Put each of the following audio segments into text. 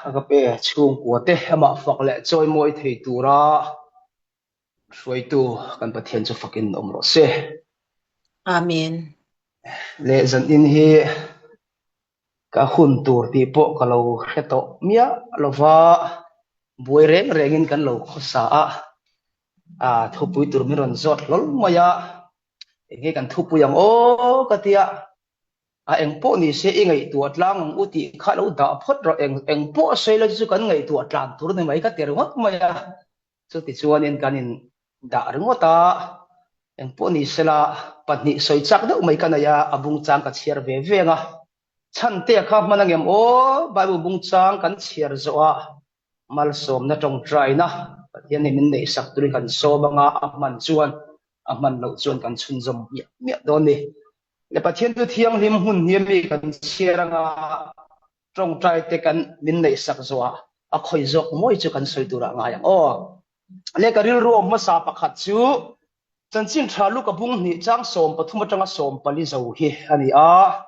Agape chhungkua te amah fak leh chawimawi thei tura hruaitu kan Pathian chu fakin awm rawh se. Amen. Leh zanin hi ka hun tur tih pawh ka lo hre tawh miah lova, buai reng rengin kan lo khawsa a, a thupui tur min rawn zawt hlawl mai a, enge kan thupui ang aw ka tia, a eng pawh ni se i ngaihtuah tlang ang u tih kha lo dah phawt rawh, eng eng pawh a sawi la chu kan ngaihtuah tlan tur ni mai ka ti ringawt mai a, chutichuanin kan in dah ringawt a, eng pawh ni sela pahnih sawi chak deuh mai ka nei a, a bung chang ka chhiar ve veng a, Chhantea kha hman angem aw, Bible bung chang kan chhiar zawh a, Malsawmna tawngtaina Pathian hi min neihsak turin kan sawm anga a hman chuan a hman loh chuan kan chhunzawm miah miah dawn ni. Le Pathian chu thianghlim hmun hi mi kan chhiar anga tawngtai te kan min neihsak zawhah a khawi zawk mawi chu kan sawi turah ngai ang aw. Le ka rilru awm hmasa pakhat chu chanchin tha Luka bung hnih chang 13 atanga 14 zo hi a ni a,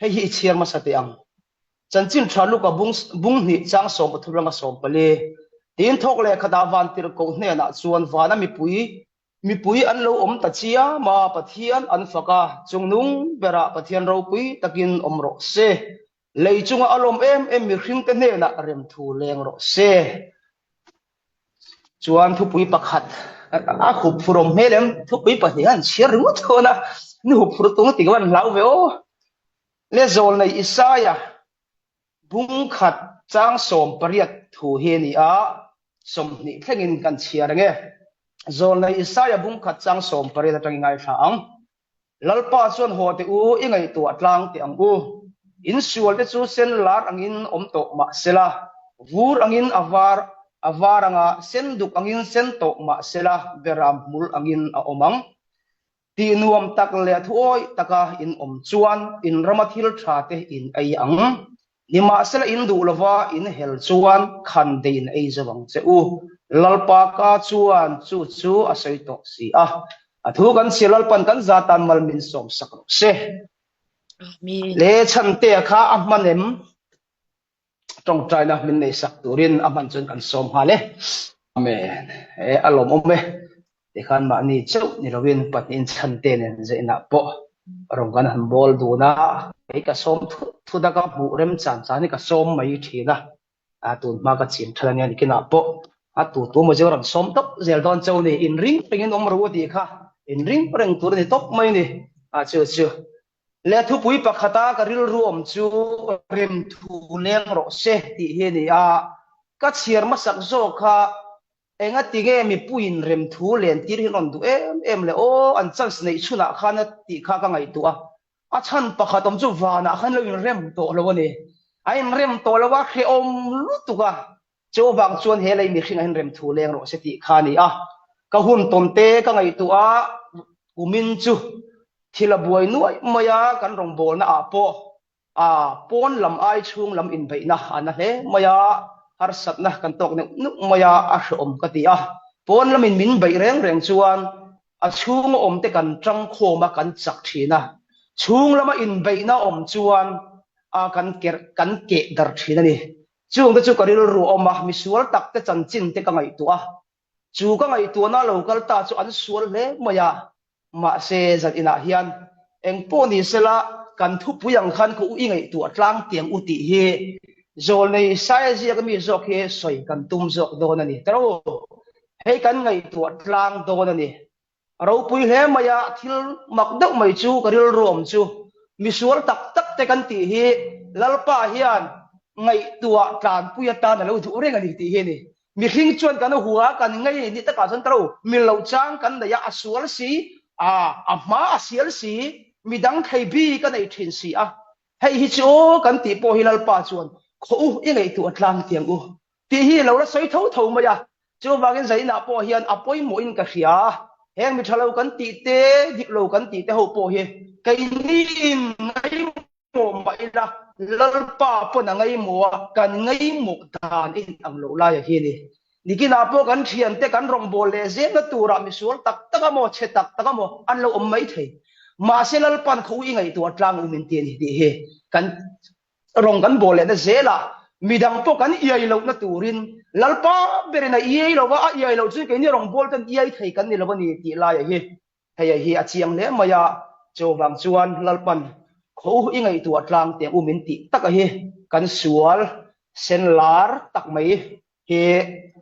hei hi i chhiar hmasa teh ang. Chanchin tha Luka bung bung hnih chang 13 atanga 14 tiin thawk leh khatah vantirhkoh hnenah chuan vana mipui mipui an lo awm ta chiam a, Pathian an fak a, chungnung berah Pathian ropui takin awm rawh se, lei chunga a lawm em em mihringte hnenah remthu leng rawh se. Chuan thupui pakhat a hup phur awm hmel em? Thupui pahnih an chhiar ringawt dawn a, ni hup phur tung ti ka van hlau ve aw. Le zawlnei Isaia bung khat chang 18 thu hi a ni a, 20 thlengin kan chhiar ang e. Zawlnei Isaia bung khat chang 18 atangin ngaithla ang. Lalpa chuan haw teh u, i ngaihtuah tlang teh ang u. In sual te chu sen lar angin awm tawh mah sela, vur angin a var a var anga sen duk angin sen tawh mah sela, beram hmul angin a awm ang. Tih nuam tak leh thuawih taka in awm chuan in rama thil tha te in ei ang. Nimahsela in duh lova in hel chuan khan dei in ei zo ang che u. Lalpa ka chuan chu chu a sawi tawh si a. A thu kan chhia Lalpan kan za tan mal min sawm sak rawh se. Amen. Le Chhantea kha a hman em? Tawngtaina min nei sak turin a hman chuan kan sawm nghal e. Amen. E a lawmawm e. Tikhan mahni chauh ni lovin pahnihin chhante nen zeinah pawh rawn kan han bawl dun a, kei ka sawm thut thut a, ka hmuh rem chan chan hi ka sawm mai thin a, a tun hma ka chim than ania nikinah pawh a tu tu maw chu rawn sawm tawp zel dawn chauh a ni, inring rengin awm rawh u tih kha inring reng tur a ni tawp mai a ni, a chu chu le thupui pakhata ka rilru awm chu remthu leng rawh se tih hi a ni a, ka chhiar hmasak zawk kha Engatinge mipuiin remthu lentir hi an rawn duh em em le aw, an chance neih chhunah khan a tih kha ka ngaihtuah a. A chhan pakhat awm chu vanah khan lo inrem tawh lo a ni. A inrem tawh lo a, hrehawm lutuk a. Chuvang chuan he lei mihringah hian remthu leng rawh se tih kha a ni a. Ka hun tawn te ka ngaihtuah a, kumin chu thil a buai nuaih mai a, kan rawngbawlna ah pawh A pawn lam ai chhung lam inbeihna a na hle mai a, harsatna kan tawk neuh neuh mai a, a hrehawm ka ti a. Pawn lamin min beih reng reng chuan a chhunga awmte kan tang khawm a, kan chak thin a. Chhung lama inbeihna awm chuan a kan kerh kan keh dar thin a ni. Chungte chu ka rilru a awm a, misual takte chanchin te ka ngaihtuah a. Chu ka ngaihtuahna lo kal ta chu an sual hle mai a, mahse zan inah hian eng pawh ni sela kan thupui ang khan ka u i ngaihtuah tlang tiang u tih hi zawlnei Saia ziak ami zawk hi sawi kan tum zawk dawn a ni. Taro, hei kan ngaihtuah tlang dawn a ni. A ropui hle mai a, thil mak deuh mai chu ka rilru awm chu misual tak tak te kan tih hi Lalpa hian ngaihtuah tlanpui atan a lo duh reng a ni tih hi a ni. Mihring chuan kan hua kan ngei ni takah chuan ka lo mil loh chang kan nei a, a sual si, a a hma a sial si, midang thlei bik a nei thin si a, hei hi chu aw kan tih pawh hi Lalpa chuan khaw u i ngaihtuah tlang tiang u tih hi lo la sawi tho tho mai a, chuvangin zainah pawh hian a pawimawhin ka hria a, heng mi tha lo kan tih te, dik lo kan tih te ho pawh hi keiniin ngaimawh mah ila Lalpa pawn a ngaimawh a, kan ngaimawh dan a inang loh laia hi a ni. Nikinah pawh kan thiante kan rawngbâwl leh zelna turah misual tak tak a maw, chhe tak tak a maw an lo awm mai thei. Mahse Lalpa'n khaw u i ngaihtuah tlang u min ti a ni tih hi kan Rawng kan bawl lehna zelah Midang pawh kan iai lohna turin Lalpa berin a iai lo va, a iai loh chuan keini rawngbâwl ten iai thei kan ni lo a ni tih laia hi hei hi a chiang hle mai a. Chuvang chuan Lalpan kho i ngaihtuah tlang teh u min tih taka hi kan sual sen lar tak mai hi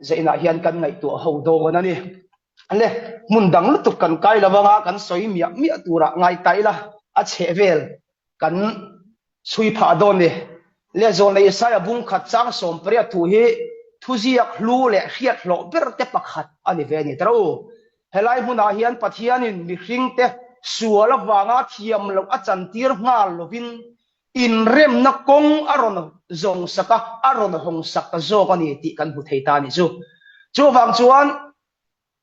zainah hian kan ngaihtuah ho dawn a ni. Le hmun dang lutuk kan kai lo anga kan sawi miah miah turah ngai ta ila a chhehvel kan chhui phah dawn ni. Le Zawlnei Isaiah bung khat chang 18 thu hi thuziak hlu leh hriat hlawh ber te pakhat a ni ve a ni ta rawh u. Helai hmunah hian Pathianin mihringte sual avanga thiam loh a chantir nghal lovin inremna kawng a rawn zawng sak a, a rawn hawng sak ta zawk a ni tih kan hmu thei ta a nih chu. Chuvang chuan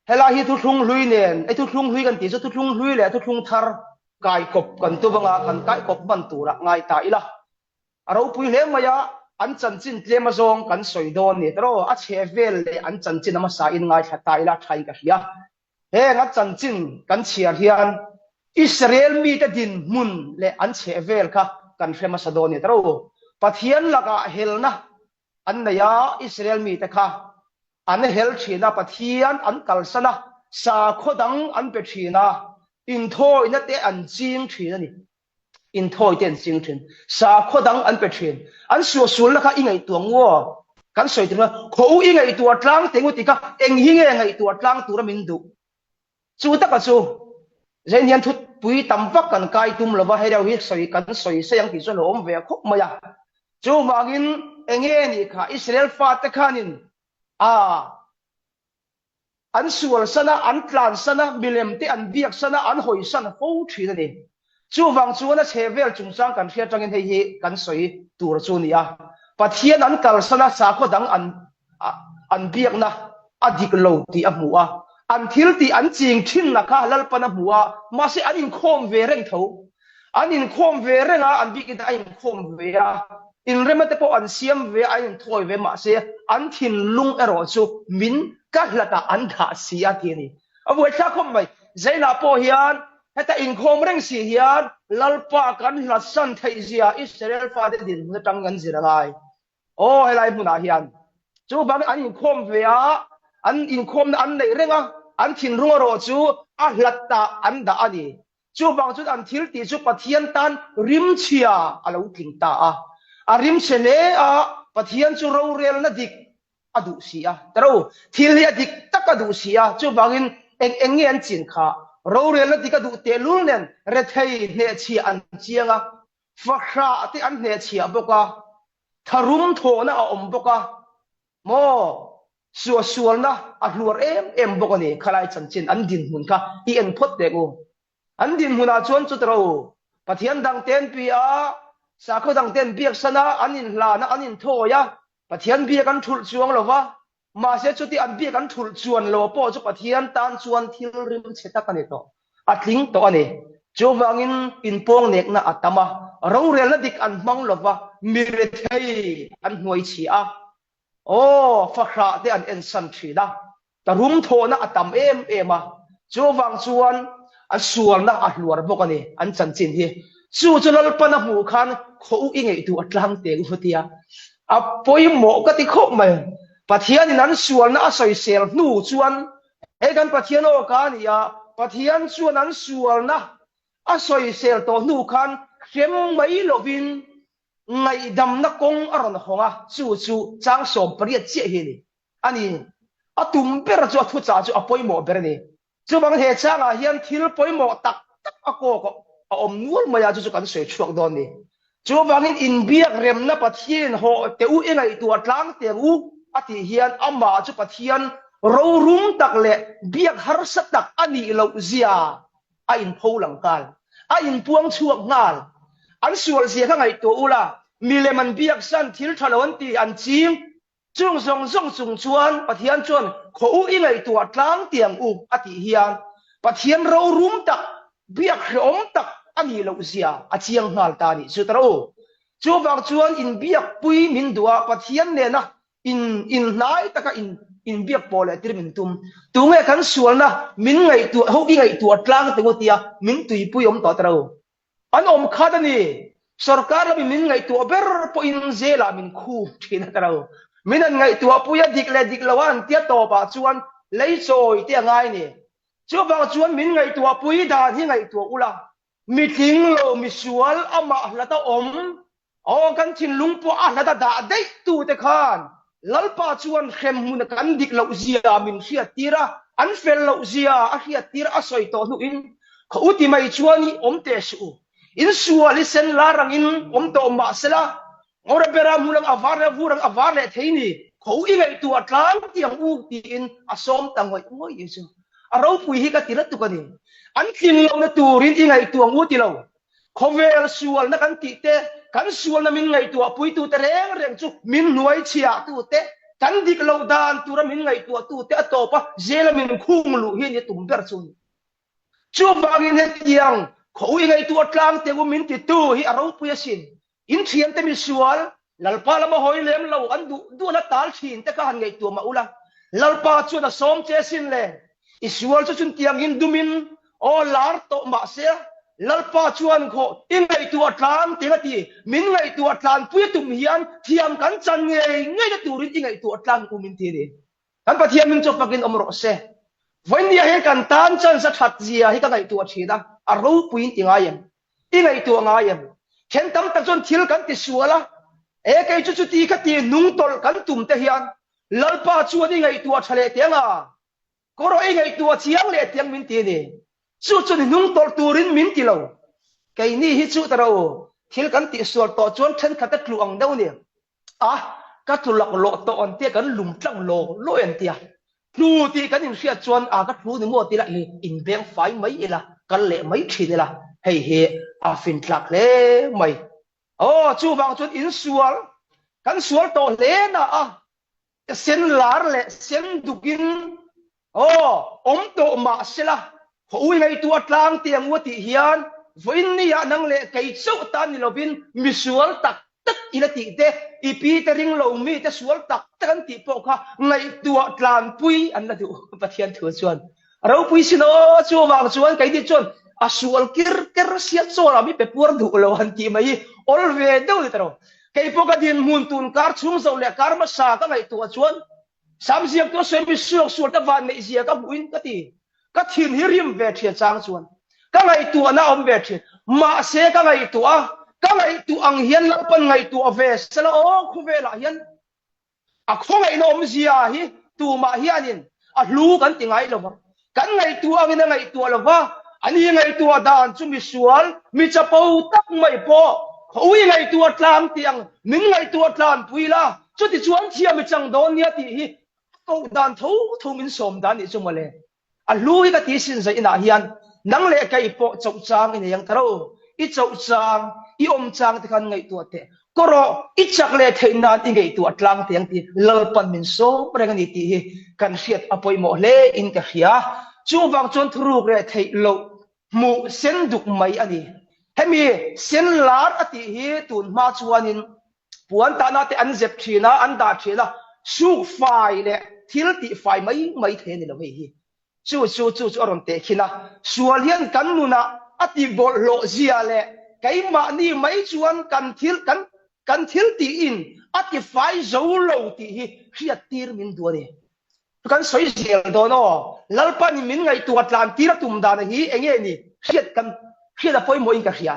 Helai hi thuthlung hlui nen, ei thuthlung hlui kan tih chu thuthlung hlui leh thuthlung thar kaikawp kan tum anga kan kaikawp hman turah ngai ta ila. A ropui hle mai a, an chanchin tlem azawng kan sawi dawn ni tawh a chhe vel leh an chanchin a hmasa in ngaithla ta ila thain ka hria. Heng a chanchin kan chhiar hian Israel mite dinhmun leh an chhe vel kha kan hre hmasa dawn ni tawh. Pathian lakah helna an nei a, Israel mite kha an hel thin a, Pathian an kalsan a, sakhaw dang an pe thin a, inthawina te an ching thin a ni. Inthawi te an ching thin. Sakhaw dang an pe thin. An suahsualna kha i ngaihtuah ngu aw. Kan sawi tur kha, khaw u i ngaihtuah tlang teh ngu tih kha eng hi nge ngaihtuah tlang tura min duh? Chu taka chu Zain hian thutpui tam vak kan kai tum lova hei deuh hi sawi kan sawi sei ang tih chu a lo awm ve khawp mai a. Chuvangin enge nih kha Israel fate khanin a an sual san a, an tlan san a, milem te an biak san a, an hawi san fo thin a ni. Chuvang chuan a chhe vel chungchang kan hriat atangin hei hi kan sawi tur chu a ni a. Pathian an kalsan a, sakhaw dang an an biakna a dik lo tih a hmu a, an thil tih an ching thinna kha Lalpan a hmu a, mahse an inkhawm ve reng tho. An inkhawm ve reng a, an bikin a inkhawm ve a, inrema te pawh an siam ve a, an inthawi ve, mahse an thinlung erawh chu min ka hlatah an dah si a ti a ni. A buaithlak khawp mai. Zainah pawh hian heta inkhawm reng si hian Lalpa kan hlatsan theih zia Israel fate dinhmun atang kan zir a ngai. Aw helai hmunah hian chuvangin an inkhawm ve a, an inkhawmna an neih reng a, an thinlung erawh chu a hlatah an dah a ni. Chuvang chuan an thil tih chu Pathian tan rimchhia a lo tling ta a. A rimchhe hle a, Pathian chu rorelna dik a duh si a. Taro, thil hi a dik tak a duh si a, chuvangin eng eng nge an chin kha? Rorelna dik a duh tehlul nen rethei hnehchhiah an chiang a, Fahrah te an hnehchhiah bawk a, tharum thawhna a awm bawk a, maw suahsualna a hluar em em bawk a ni. Khalai chanchin an dinhmun kha i en phawt teh u. An dinhmunah chuan chuti ro Pathian dang ten pi a, sakhaw dang ten biaksan a, an inhlan a, an inthawi a, Pathian biak an thulh chuang lo va, Mahse chuti an biak an thulh chuan lo pawh chu Pathian tan chuan thil rim chhe tak a ni tawh, a tling tawh a ni. Chuvangin inpawngnekna a tam a, rorelna dik an hmang lo va, mi rethei an hnuai chhia a, aw, fahrah te an ensan thin a, ta rum thawhna a tam em em a, chuvang chuan an sualna a hluar bawk a ni, an chanchin hi. Chu chu Lalpan a hmuh khan khaw u i ngaihtuah a tlang teh u tia a pawimawh ka ti khawp mai. Pathianin an sualna a sawisel hnu chuan hei kan Pathian aw ka a ni a, Pathian chuan an sualna a sawisel tawh hnu khan hrem mai lovin ngaihdamna kawng a rawn hawng a, chu chu chang 18 chiah hi a ni. A ni, a tum ber chu a thuchah chu a pawimawh ber a ni. Chuvangin he changah hian thil pawimawh tak tak a kawk a awm nual mai a, chu chu kan sawi chhuak dawn ni. Chuvangin inbiak remna Pathianin hawh teh u i ngaihtuah tlang teh ang u a tih hian amah chu Pathian rorum tak leh biak harsa tak a nih loh zia a inpho lang nghal, a inpuang chhuak nghal. An sual zia kha ngaihtuah ula, milem an biak san, thil tha lo an ti, an ching, Chung zawng zawng chung chuan Pathian chuan khaw u i ngaihtuah tlang tiang u a tih hian Pathian rorum tak, biak hrehawm tak a nih loh zia a chiang nghal ta a nih chu ta rawh u. Chuvang chuan inbiakpui min duh a, Pathian nena in inhnai taka in inbiak pawh leh tir min tum. Tunge kan sualna min ngaihtuah ho i ngaihtuah tlang teng u tia min tuipui awm tawh ta rawh u. An awm khat a ni. Sorkar lamin min ngaihtuah ber pawhin zelah min khup thin a ta lo. Min an ngaihtuah pui a dik leh dik lo a an tia tawpah chuan lei chawi te a ngai ni. Chuvang chuan min ngaihtuah pui dan hi ngaihtuah ula, mi tling lo, mi sual amah hlata awm Aw, kan thinlung pawh a hlat a dah daih tute khan Lalpa chuan hremhmun kan dik loh zia min hriattir a, an fel loh zia a hriattir a sawi tawh hnuin khaw u ti mai chuan i awm teh suh u. In sual i sen lar angin awm tawh mah sela, Ngawra bera hmun ang a var leh vur ang a var leh thei ni, khaw u i ngaihtuah tlang ti ang u tiin a sawm ta ngawih ngawih chu. A ropui hi ka ti lutuk a ni. An tlin lohna turin i ngaihtuah ang u ti lo. Khawvel sualna kan tih te, kan sualna min ngaihtuahpuitute reng reng chu min hnuaichhiahtute, kan dik loh dan tura min ngaihtuahtute a tawp a, zela min khung luh hi a ni tum ber chu a ni. Chuvangin hetiang khaw i ngaihtuah tlang teh u min titu hi a ropui asin. In thiante misual, Lalpa lama hawi lem lo an duh duhna tal thin te kha han ngaihtuah mah ula, Lalpa chuan a sawm che sin le, i sual chu chuntiangin dumin aw lar tawh mah se, Lalpa chuan khaw i ngaihtuah tlan teng a ti, min ngaihtuah tlanpui a tum hian thiam kan chan ngei ngei na turin i ngaihtuah tlang u min ti a ni. Kan Pathian min chawp fakin awm rawh se. Vawinia hian kan tan chance a that zia hi ka ngaihtuah thin a, a ropuiin ti ngai em? I ngaihtuah ngai em? Then tam tak chuan thil kan ti sual a, e kei chu chuti kha ti hnung tawlh kan tum te hian Lalpa chuan i ngaihtuah tha leh teng a, kaw rawh i ngaihtuah chiang leh teng min ti a ni. Chu chuan i hnung tawlh turin min ti lo. Keini hi chu ta rawh u, thil kan tihsual tawh chuan thenkhat a tlu ang deuh a ni. A, ka tlu laklawh tawh an tia kan lum tlang law law an tia. Tlu tih kan inhriat chuan a ka tlu ni maw tila i inbeng fai mai ila, kal leh mai thin ila, hei hi a fintlak hle mai. Aw, chuvang chuan insual, kan sual tawh hle na a, Sen lar leh sen dukin aw awm tawh mah sela, khaw ui ngeitu a tlang ti ang u a tih hian vawiin ni ah nang leh kei chauh tan ni lovin misual tak tak i la tih te, i pi te ring lo mi te sual tak tak an tih pawh kha ngaihtuah tlanpui an la duh Pathian thu chuan a ropui sin aw chuvang chuan keini chuan a sual kir ker sia chaw lah mi pe puar duh lo han tih mai hi awl ve deuh ni ta lo. Kei pawh ka dinhmun tun kar chhung zoh leh kar hmasa ka ngaihtuah chuan Sam ziaktu a sawi mi suak sual te van neih zia ka hmuhin ka ti. Ka thin hi rim ve thin chang chuan ka ngaihtuahna a awm ve thin. Mahse ka ngaihtuah a, ka ngaihtuah ang hian Lalpan ngaihtuah ve sela aw khawvelah hian A khawngaihna awmzia hi tumah hianin a hlu kan ti ngai lo va, kan ngaihtuah angin a ngaihtuah lo va, ani ngaihtuah dan chu misual, mi chapo tak mai pawh khawi ngaihtuah tlang tih ang min ngaihtuah tlanpui la, chutichuan thiam i chang dawn nia tih hi a koh dan tho tho min sawm dan nih chu mawle. A hlu hi ka ti sin zai inah hian nang leh kei pawh choh chang i nei ang ta ro. I choh chang, i awm chang te khan ngaihtuah teh. Kaw rawh, i chak leh theih nan i ngaihtuah tlang teh ang tih Lalpan min sawm reng a ni tih hi kan hriat a pawimawh hle in ka hria. Chuvang chuan thuruk leh theih loh hmuh sen duk mai a ni. Hemi sen lar a tih hi tun hma chuanin Puan tahna te an zep thin a, an dah thin a, suk fai leh thil tih fai mai mai thei a ni lo hei hi. Chu chu chu chu a rawn teh khin a, sual hian kan nunah a ti bawlhhlawh zia leh keimahni mai chuan kan thil kan kan thil tihin a ti fai zo lo tih hi hriat tir min duh a ni. Kan sawi zel dawn aw, Lalpan in min ngaihtuah tlan tir a tum dan hi enge ni hriat kan hriat a pawimawhin ka hria.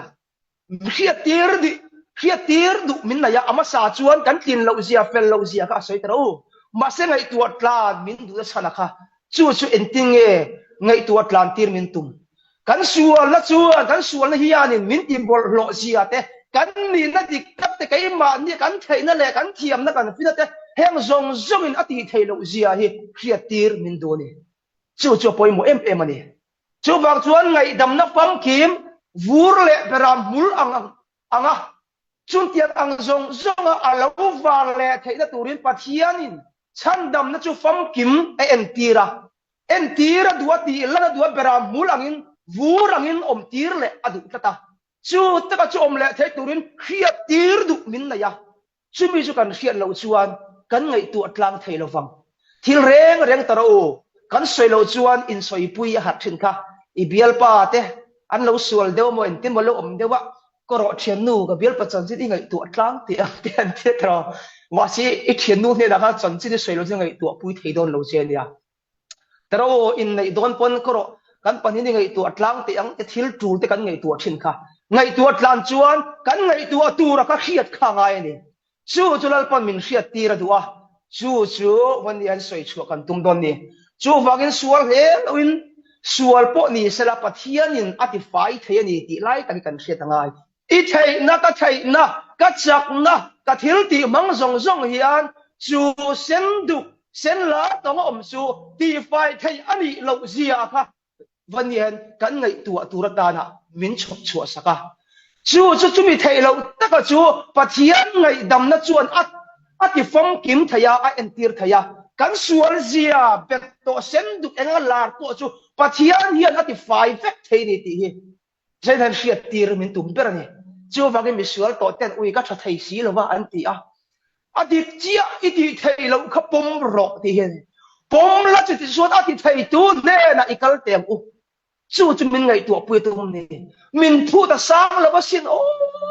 Hriattir dih, hriattir duh min nei a, a hmasa chuan kan tlin loh zia, fel loh zia kha a sawi ta ro. Mahse ngaihtuah tlan min duhna chhan a kha, chu chu engtin nge ngaihtuah tlan tir min tum? Kan sualna chuan, kan sualna hianin min ti bawlhhlawh zia te, kan nihna dik tak te, keimahni kan theihna leh kan thiamna kan fina te, heng zawng zawngin a tih theih loh zia hi hriattir min duh a ni. Chu chu a pawimawh em em a ni. Chuvang chuan ngaihdamna famkim vur leh beram hmul ang ang a, chuntiang ang zawng zawnga a lo vang leh theihna turin Pathianin chhandamna chu famkim a entir a. Entir a duh a tih lan a duh a, beram hmul angin vur angin awmtir leh a duh tlat a. Chu taka chu awm leh theih turin hriattir duh min nei a. Chumi chu kan hriat loh chuan kan ngaihtuah tlang thei lo vang. Thil reng reng ta rawh u, kan sawi loh chuan insawipui a harh thin kha. I bialpa te an lo sual deuh maw engtin maw lo awm deuh a. Ka rawh thiannu ka bialpa chanchin i ngaihtuah tlang tih ang te an ti tawh. Mahse i thiannu hnenah khan chanchin i sawi lo chu ngaihtuah pui thei dawn lo che ania. Taro inneih dawn pawn ka rawh kan pahnih i ngaihtuah tlang tih ang te thil tul te kan ngaihtuah thin kha. Ngaihtuah tlan chuan kan ngaihtuah tura ka hriat kha ngai a ni. Chu chu Lalpan min hriat tir a duh a, chu chu Vani an sawi chhuah kan tum dawn ni. Chuvangin sual hle loin sual pawh ni sela Pathianin a ti fai thei a ni tih lai tak hi kan hriat a ngai. I theihna, ka theihna, ka chakna, ka thil tih hmang zawng zawng hian chu sen duk, sen lar tawng a awm chu tihfai theih a nih loh zia kha Vanian kan ngaihtuah tur atana min chhawp chhuah sak a. Chu chu chumi theih loh taka chu Pathian ngaihdamna chuan a a ti famkim thei a, a entir thei a. Kan sual zia bet tawh sen duk enga lar pawh chu Pathian hian a ti fai vek thei ni tih hi Zain hian hriat tir min tum ber a ni. Chuvangin misual tawh ten ui ka tha thei si lova an ti a. A dik chiah i tih theih loh kha pawm rawh tih hi a ni. Pawm la chuti chuan a ti theitu hnenah i kal teh ang u. Chu chu min ngaihtuahpui tum ni. Min phut a sang lo asin aw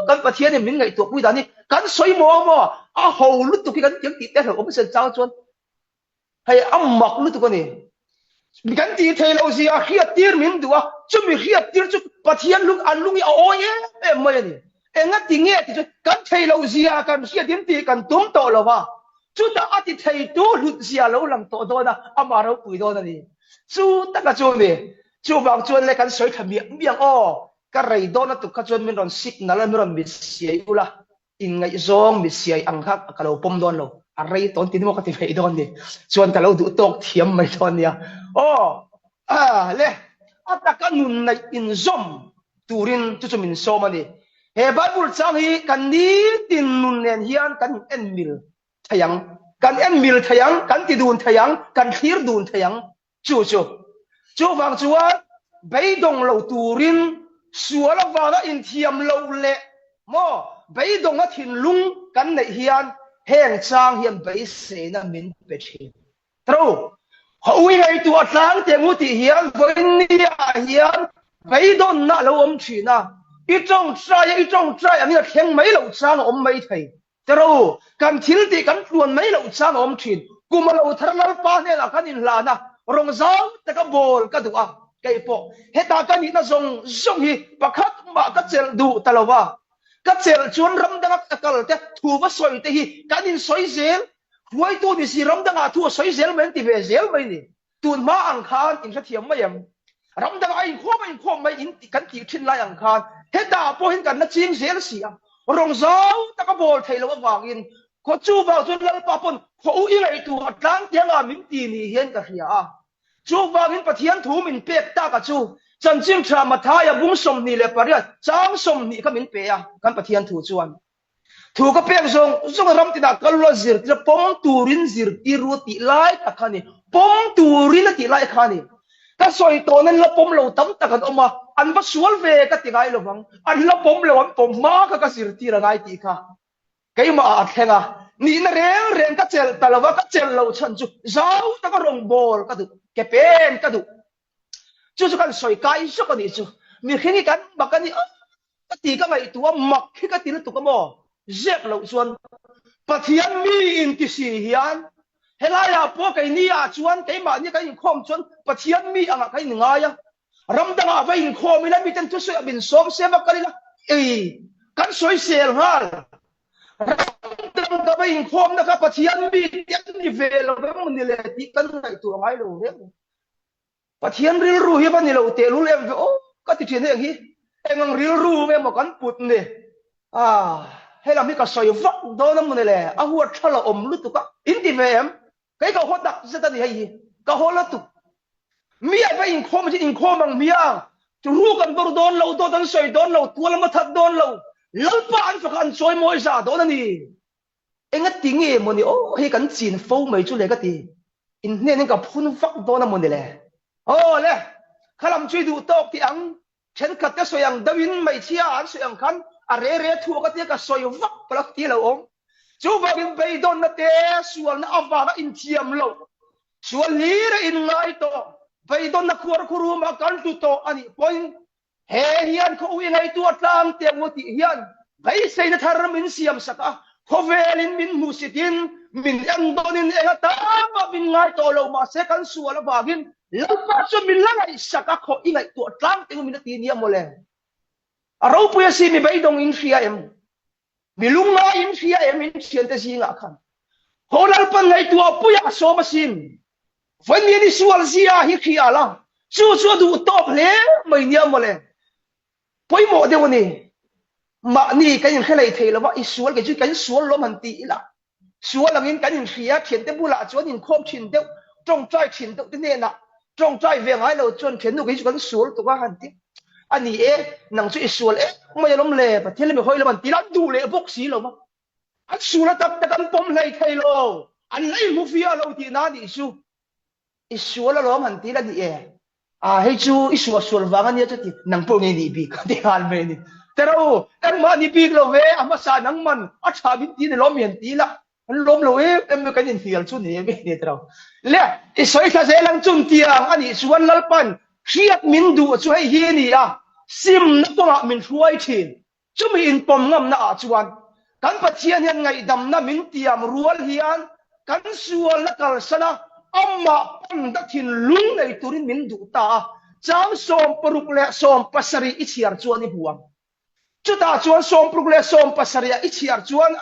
kan Pathianin min ngaihtuahpui dan hi kan sawi maw maw a ho lutuk hi kan tiang tih te hlauh awm sen chang chuan Hei a mak lutuk a ni. Kan tih theih loh zia hriattir min duh a, chumi hriattir chu Pathian lung an lung hi a awi em em mai a ni. Enga ti nge ti chu kan theih loh zia kan hriatin tih kan tum tawh lo va, chutah a ti theitu hlut zia lo lang tawh dawn a, amah ropui dawn a ni. Chu taka chu a ni. Chuvang chuan le kan sawi thla miah miah ang aw, ka rei dawn lutuk kha chuan min rawn signal a, min rawn mit siai ula, Inngaihzawng misiai ang kha ka lo pawm dawn lo, a rei tawn ti ni maw ka ti mai dawn ni, chuan ka lo duh tawk thiam mai dawn nia. Aw, ah le, a taka nun neih inzawm turin chu chu min sawm a ni. He Bible chang hi kan nitin nun nen hian kan in en mil thei ang, kan en mil thei ang, kan ti dun thei ang, kan thlir dun thei ang. Chu chu. Chuvang chuan beidawng lo turin sual avanga inthiam loh leh maw beidawnga thinlung kan neih hian heng chang hian beiseina min pe thin. Tro, Haw ui ngaihtuah tlang teh ngu tih hian vawinia hian beidawnna a lo awm thin a, i tawngtai a i tawngtai angin a thleng mai loh chang a awm mai thei. Tero, kan thil tih kan tluan mai loh chang a awm thin. Kum a lo thar Lalpa hnenah kan inhlan a, rawng zau taka bawl ka duh a, kei pawh hetah ka nihna zawng zawng hi pakhat mah ka chelh duh ta lo va. Ka chelh chuan ram danga ka kal te, thu va sawi te hi kan insawi zel, hruaitu ni si ram dangah thu a sawi zel mai an ti ve zel mai ni. Tun hma ang khan in hrethiam mai em? Ram dangah a inkhawm a inkhawm mai in kan tih thin lai ang khan hetah pawhin kan la ching zel si a, rawng zau taka bawl theih loh avangin khaw chuvang chuan Lalpa pawn khaw u i ngaihtuah tlang tiangah min ti ni hian ka hria a. Chuvangin Pathian thu min pek taka chu Chanchin Tha Mathaia bung 28 chang 20 kha min pe a kan Pathian thu chuan. Thu ka pek zawng zawng a ram tinah kal ula zirtir a pawm turin zirtir ru a tih lai tak kha a ni. Pawm turin a tih lai kha a ni. Ka sawi tawhna an la pawm lo tam tak an awm a, an va sual ve ka ti ngai lovang. An la pawm lo, an pawm hma kha ka zirtir a ngai tih kha keimah ah a thleng a. Nihna reng reng ka chelh ta lo va, ka chelh loh chhan chu zau taka rawngbawl ka duh, ke pen ka duh. Chu chu kan sawi kai zawk a nih chu. Mihring hi kan mak a ni. Ka ti ka ngaihtuah a mak hi ka ti lutuk a maw? Zep loh chuan Pathian mi in ti si hian helaiah pawh keini ah chuan keimahni kan inkhawm chuan Pathian mi angah kan inngai a, ram dangah va inkhawm ila miten thusawi a min sawm se va kal ila ei kan sawisel nghal. Ram dang ka va inkhawmna kha Pathian mi te an ni ve lo emaw ni le tih kan ngaihtuah ngai lo reng. Pathian rilru hi va ni lo tehlul em ve aw ka ti thin heng hi engang rilru nge maw kan put ni ah helam hi ka sawi vak dawn a maw ni le a huat tha la awm lutuk a in ti ve em kei ka haw tak zet a ni hei hi ka haw lutuk mi a va inkhawm hi inkhawm ang hmiang ru kan bawr dawn lo dawt an sawi dawn lo tual a thath dawn lo lalpa an fak an chawi mawi za dawn a ni Enga ti nge maw ni aw hei kan chin fo mai chu le ka ti. In hnenin ka phun vak dawn a maw ni le. Aw le, kha lam chu i duh tawk tih ang, thenkhat te sawi ang deuhin hmeichhia an sawi ang khan a re re thu ka tia ka sawi vak pawh la ti lo awm. Chuvangin beidawnna te sualna avanga inthiam loh, sual hlir a inngai tawh, beidawnna khuar khuruma kan tlu tawh a nih pawhin. He hian khaw ui ngaihtuah tlang teh maw tih hian beiseina thar min siam sak a, khawvelin min hmuhsitin min en dawnin eng atangah min ngai tawh lo mahse kan sual avangin Lalpa chuan min la ngaihsak a, khaw i ngaihtuah tlang teh maw min a ti nia mawle. A ropui a si mi beidawng in hria em? Mi lungngai in hria em in thiante zingah khan? Khaw Lalpan ngaihtuah puiah a sawm asin. Vawiin i sual zia hi hria la, chu chu a duh tawk hle mai nia mawle. Pawimawh deuh a ni. Mahni kan inhre lei thei lova, i sual kei chu kan sual lawm han ti ila. Sual angin kan inhria, thiante bulah chuan inkhawm thin deuh, tawngtai thin deuh te hnenah tawngtai ve ngai lo chuan thiannu kei chu kan sual tuk a han ti. A ni e, nang chu i sual em mai alawm le, Pathian leh mi hawi lam an ti la, an duh leh bawk si lo va. An sul a tak tak an pawm hlei thei lo, an la inhmu fia lo tihna a nih chu. I sual alawm han ti la ni e. A hei chu i suah sual vang a nia chu ti, nang pawh nge nih bik a ti nghal mai a ni. Tero u, engmah ni bik lo ve, a hmasa nang man a tha min ti ni lawm mi han ti la, an lawm lo em em mai kan inhnial chu ni em ni tero. Le, i sawi thla zel ang chun tiang a nih chuan Lalpan hriat min duh chu hei hi a ni a, simna kawngah min hruai thin. Chumi inpawm ngamna ah chuan kan Pathian hian ngaihdamna min tiam rual hian kan sualna kalsan a, amah panda thinlung nei turin min duh ta a, chang 66 leh 70 i chhiar chuan i hmu ang. Chutah chuan 66 leh 70 ah i chhiar chuan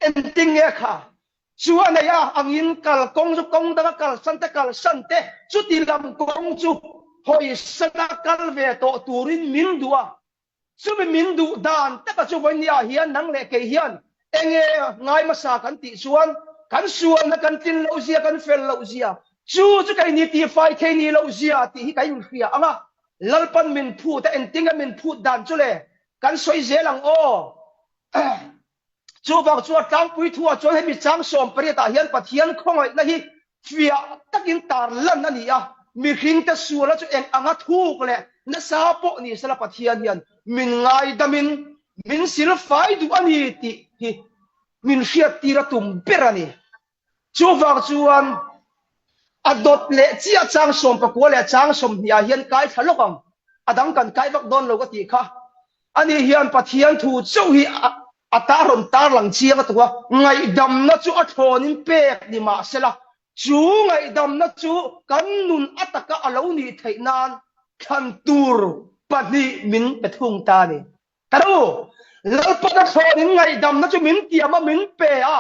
engtin nge kha chu a nei a angin kal kawng chu kawng danga kalsan te kalsan te chuti lam kawng chu hawisana kal ve tawh turin min duh a, chumi min duh dan taka chu vawinia hian nang leh kei hian enge ngai hmasa kan tih chuan kan sualna kan tlin loh zia kan fel loh zia chu chu keini tihfai thei ni loh zia tih hi kan inhria ang a, Lalpan min phut a engtinge min phut dan chu le kan sawi zel ang aw. Chuvang chuan tlangpui thuah chuan hemi chang 18 ah hian Pathian khawngaihna hi fiah takin tar lan a ni a, mihringte sualna chu eng anga thuk leh nasa pawh ni sela Pathian hian min ngaidamin min silfai duh a ni tih hi min hriattir a tum ber a ni. Chuvang chuan a dawt leh chiah chang 19 leh chang 20 ah hian kai thla lawk ang, a dang kan kai vak dawn lo ka tih kha. Ani hian Pathian thu chauh hi a ta rawn tarlang chiang a tuk a, ngaihdamna chu a thlawnin pek ni mah sela, chu ngaihdamna chu kan nun a taka a lo nih theih nan thlan tur pahnih min pe thung ta a ni. Ka nu, Lalpan a thlawnin ngaihdamna chu min tiam a, min pe a.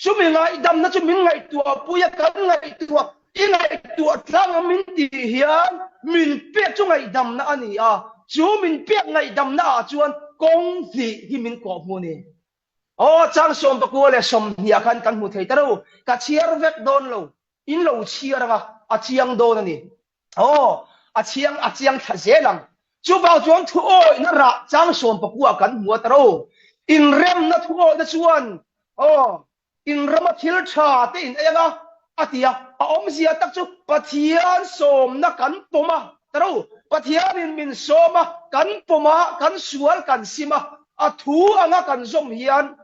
Chumi ngaihdamna chu min ngaihtuahpui a, kan ngaihtuah, i ngaihtuah tlang a min tih hian min pek chu ngaihdamna a ni a, chu min pek ngaihdamna ah chuan kawng hnih hi min kawhhmu a ni. Aw, chang 19 leh 20 ah khan kan hmu thei ta lo, ka chhiar vek dawn lo, in lo chhiar anga a chiang dawn a ni. Aw, a chiang, a chiang thla zel ang. Chuvang chuan thu awihna rah chang 19 kan hmu a ta ro. Inremna thu awihna chuan, aw, inrama thil tha te in ei anga a ti a. A awmzia tak chu Pathian sawmna kan pawm a ta ro. Pathianin min sawm a, kan pawm a, kan sual kan sim a, a thu anga kan zawm hian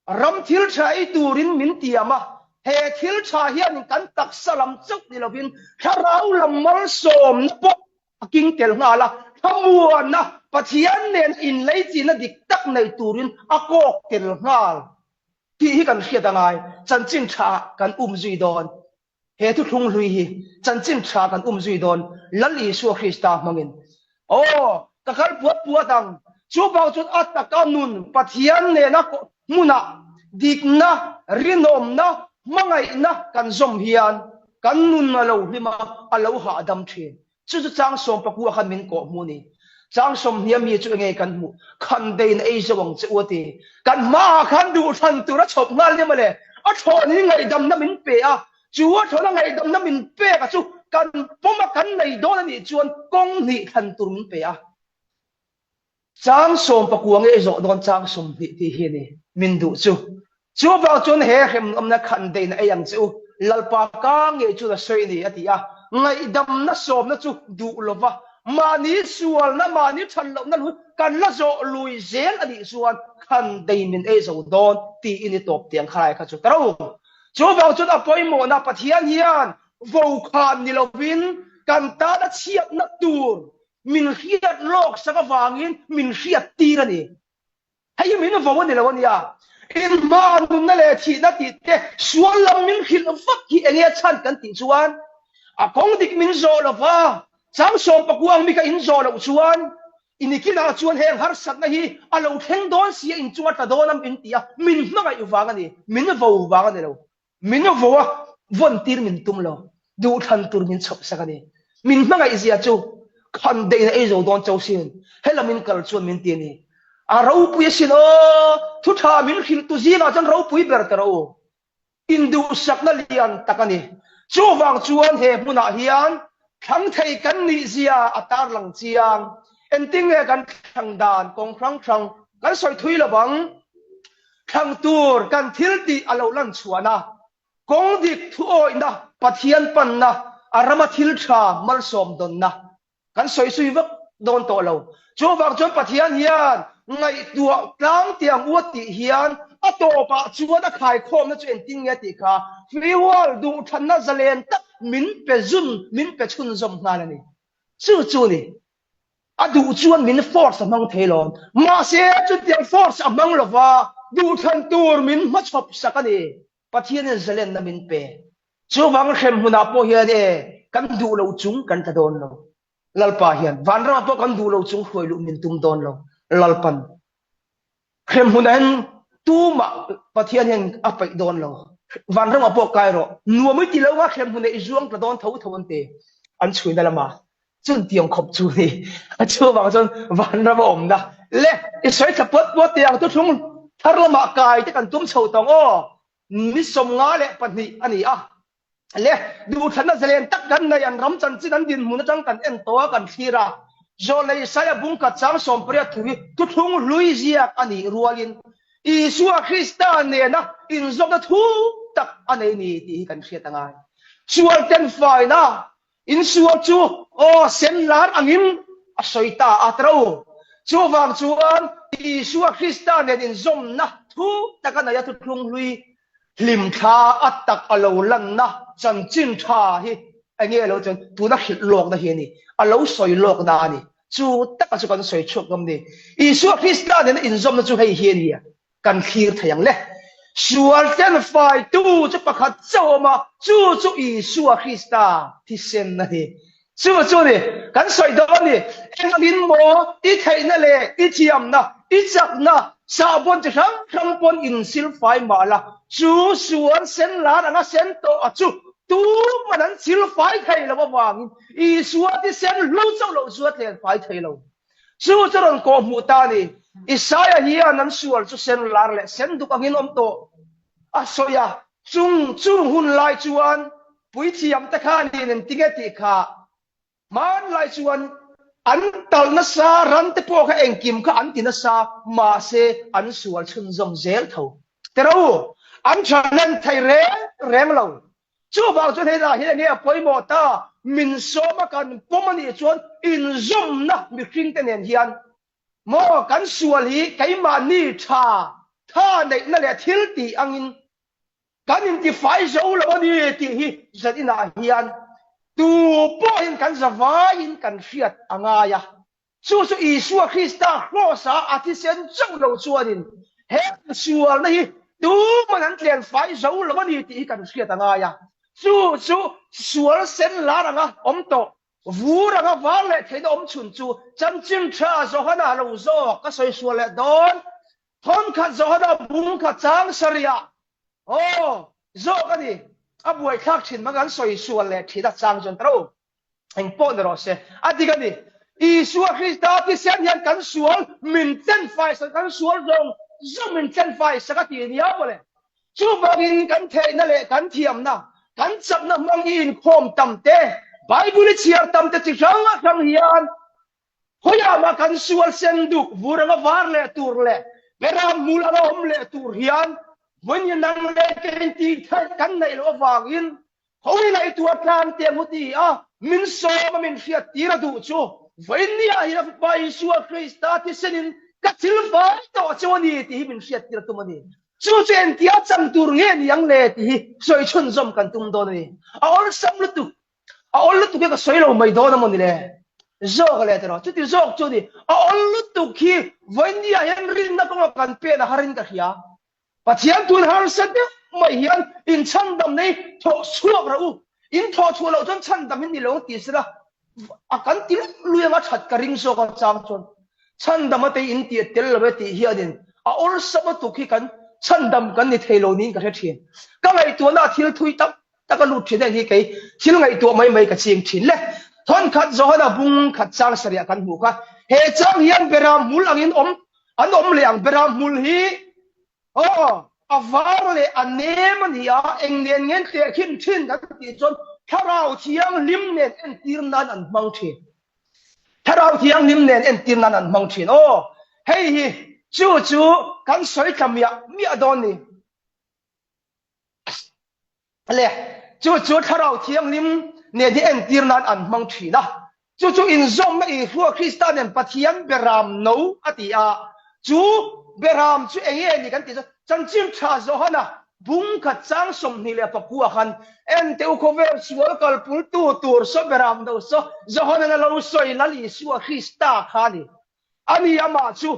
Ram thil tha ei turin min tiam a, he thil tha hianin kan taksa lam chauh ni lovin thlarau lam malsawmna pawh a king tel nghal a, thlamuanna Pathian nena inleichina dik tak nei turin a kawk tel nghal tih hi kan hriat a ngai. Chanchin tha kan um zui dawn. He thuthlung hlui hi chanchin tha kan um zui dawn Lal Isua Krista hmangin. Aw, ka kal puat puat ang. Chuvang chuan a taka nun Pathian nena hmunah dikna, rinawmna, hmangaihna kan zawm hian kan nun a lo hlim a, a lo hahdam thin. Chu chu chang 19 khan min kawh hmu ni. Chang 20 mi chu enge kan hmuh? Khan bein ei zo ang che u a ti. Kan hmaah khan duhthlan tur a chhawp nghal nia mawle. A thawn hi ngaihdamna min pe a, chu a thawna ngaihdamna min pek a chu kan pawm a kan nei dawn a nih chuan kawng hnih thlan tur min pe a. Chang 19 nge i zawh dawn chang 20 tih hi a ni min duh chu. Chuvang chuan he hremawmna khan deina ei ang che u, Lalpa ka ngei chuan a sawi a ni, a ti a. Ngaihdamna sawmna chu duh lova mahni sualna, mahni than lohna lui kan la zawh lui zel a nih chuan khan dei min ei zo dawn tiin i tawp tiang khalai kha chu ta ro. Chuvang chuan a pawimawhna Pathian hian vokhan ni lovin kan tana chhiatna tur. Min hriat lawk sak avangin min hriat tir a ni. Hei hi min vo a ni lo a nia. Inhma nunna leh thihna tih te sual lam min hrilh vak hi enge a chhan kan tih chuan a kawng dik min zawh lo va, chang sawmpakua ang mi kha in zawh loh chuan i nikinah chuan heng harsatna hi a lo thleng dawn si a inchung a tla dawn a min ti a, min hmangaih vang a ni, min vo vang a ni lo. Min vo a, vawn tir min tum lo, duhthlan tur min chhawp sak a ni. Min hmangaih zia chu khan deihna ei zo dawn cho sin, helam in kal chuan min ti a ni. A ropui asin aw, thu tha min hrilh tu zingah chuan ropui ber ta rawh u. Induhsakna lian tak a ni. Chuvang chuan he hmunah hian thlang thei kan nih zia a tarlang chiang. Engtinge kan thlang dan kawng hrang hrang kan sawi thui lo vang. Thlang tur kan thil tih a lo lan chhuahna, kawng dik thuawihna, Pathian panna, a rama thil tha malsawm dawnna kan sawi zui vak dawn tawh lo. Chuvang chuan Pathian hian ngaihtuah tlang tiang u a tih hian a tawpah chuan a khaikhawmna chu engtin nge tih kha Free-world duhthlanna zalen tak min pe zun min pe chhunzawm nghal a ni. Chu chu ni. A duh chuan min force a hmang thei lo. Mahse, chutiang force a hmang lova duhthlan tur min hmachhawp sak a ni. Pathianin zalenna min pe. Chuvang hrem hmunah pawh hian e, kan duh lo chung kan tla dawn lo. Lalpa hian vanramah pawh kan duh lo chung hruai luh min tum dawn lo. Lalpan Hrem hmunah hian tumah Pathian hian a paih dawn lo. Vanramah pawh kai rawh. Nuam i ti lo nga hrem hmunah i zuang tla dawn tho tho an ti. An chhuina lama chun tiang khawp chu ni. A chuvang chuan vanram a awmna le i sawi thla puat puat teh ang thuthlung thar lamah kai te kan tum chho tawng aw. Ni 52 a ni a. Le duhthlanna zalen tak kan nei an ram chanchin an dinhmun atang kan en tawh a kan thlir a. Zawlei Saia bungkhat chang 80 thu hi thuthlung hlui ziak a nih rualin Isua Krista nena inzawmna thu tak a nei ni tih hi kan hriat a ngai. Sual ten faina Insual chu aw sen lar angin a sawi ta a tro. Chuvang chuan Isua Krista nen inzawmna thu taka nei a thuthlung hlui hlimthla a tak a lo lanna chanchin tha hi enge a lo chuan tuna hrilh lawkna hi a ni. A lo sawi lawkna a ni. Chu taka chu kan sawi chhuak ngam ni. Isua Krista nena inzawmna chu hei hi a ni a. Kan thlir thei ang le. Sual tlen faitu chu pakhat chauh a awm a, chu chu Isua Krista thisen a ni. Chu chu ni, kan sawi dawn a ni. Engangin maw i theihna leh i thiamna, i chakna, sahbawn chi hrang hrang pawn insil fai mah la, chu sual sen lar anga sen tawh a chu tuman an sil fai thei lo avangin Isua thisen hlu chauh loh chu a tlen fai thei lo. Chu chu rawn kawh hmuh ta a ni. Isaia hian an sual chu sen lar leh sen duk angin awm tawh a sawi a. Chung chung hun lai chuan puithiam te khan in engtinge tih kha hmanlai chuan an talh nasa, ran te pawh kha engkim kha an ti nasa, mahse an sual chhunzawm zel tho. Tero, an tha hlen thei reng reng lo. Chuvang chuan helaiah hian enge a pawimawh ta? Min sawm a kan pawm a nih chuan inzawmna mihringte nen hian maw kan sual hi keimahni tha tha neihna leh thil tih angin kan intifai zo lo a ni tih hi zaninah hian tu pawhin kan zavaiin kan hriat a ngai a. Chu chu Isua Krista Kraws-a a thisen chauh lo chuanin heng sualna hi tuman an tlen fai zo lo a ni tih hi kan hriat a ngai a. Chu chu sual sen lar anga awm tawh, vur anga var leh theihna awm chhun chu chanchin tha Johana lo zawk ka sawi sual leh dawn. Thawnkhat Johana bung kha chang sarihah aw zawk a ni. A buaithlak thin mang an sawi sual leh thin a chang chuan ta ro. Eng pawh ni rawh se, a dik a ni. Isua Krista thisen hian kan sual min tlenfai sak, kan sual zawng zawng min tlenfai sak a ti nia mawle. Chuvangin kan theihna leh kan thiamna, kan chakna hmang i inkhawm tam te, Bible i chhiar tam te chi hrang hrang hian khawiah mah kan sual sen duk vur anga var leh tur leh beram hmul anga awm leh tur hian vawiin hi nang leh kei tih theih kan neih loh avangin Hawi ngaihtuah tlang te ang ti a, min sawm a min hriat tir a duh chu, vawiin ni ah hian a Fapa Isua Krista thisenin ka thil fai tawh cheu a ni tih hi min hriat tir a tum a ni. Chu chu engtia chang tur nge ni ang le tih hi sawi chhunzawm kan tum dawn a ni. A awlsam lutuk, a awl lutuk hi ka sawi lo mai dawn a maw ni le? Zawk leh tiraw? Chuti zawk chu ni. A awl lutuk hi vawinia hian rinna kawnga kan pen a harin ka hria. Pathian tun harsa deuh mai hian in chhandam nei thawh chhuak rawh u. In thawh chhuah loh chuan chhandam in ni lo ang ti sela a kan ti luih luih anga that ka ring zawk a chang chuan chhandam a tei in tih a tel lo e tih hianin a awlsam lutuk hi kan chhandam kan ni thei lo niin ka hre thin. Ka ngaihtuahna a thil thui tak tak a lut thin heng hi kei thil ngaihtuah mai mai ka ching thin le. Thawnkhat Johana bung khat chang sarih kan hmuh kha he chang hian beram hmul angin awm an awm leh ang beram hmul hi aw a var leh a nem a ni a eng nen ngen tehkhin thin kan tih chuan thlarau thianghlim nen entir nan an hmang thin. Thlarau thianghlim nen entir nan an hmang thin. Aw hei hi chu chu kan sawi tla miah miah dawn ni. Le, chu chu Thlarau Thianghlim nen hi entir nan an hmang thin a. Chu chu inzawmna Isua Krista nen Pathian beram no a ti a. Chu beram chu eng nge ni kan tih chuan Chanchin Tha Johana bung khat chang 24 khan en teh u khawvel sual kalpultu tur saw beram no saw Johana'n a lo sawi Lal Isua Krista kha a ni. Ani amah chu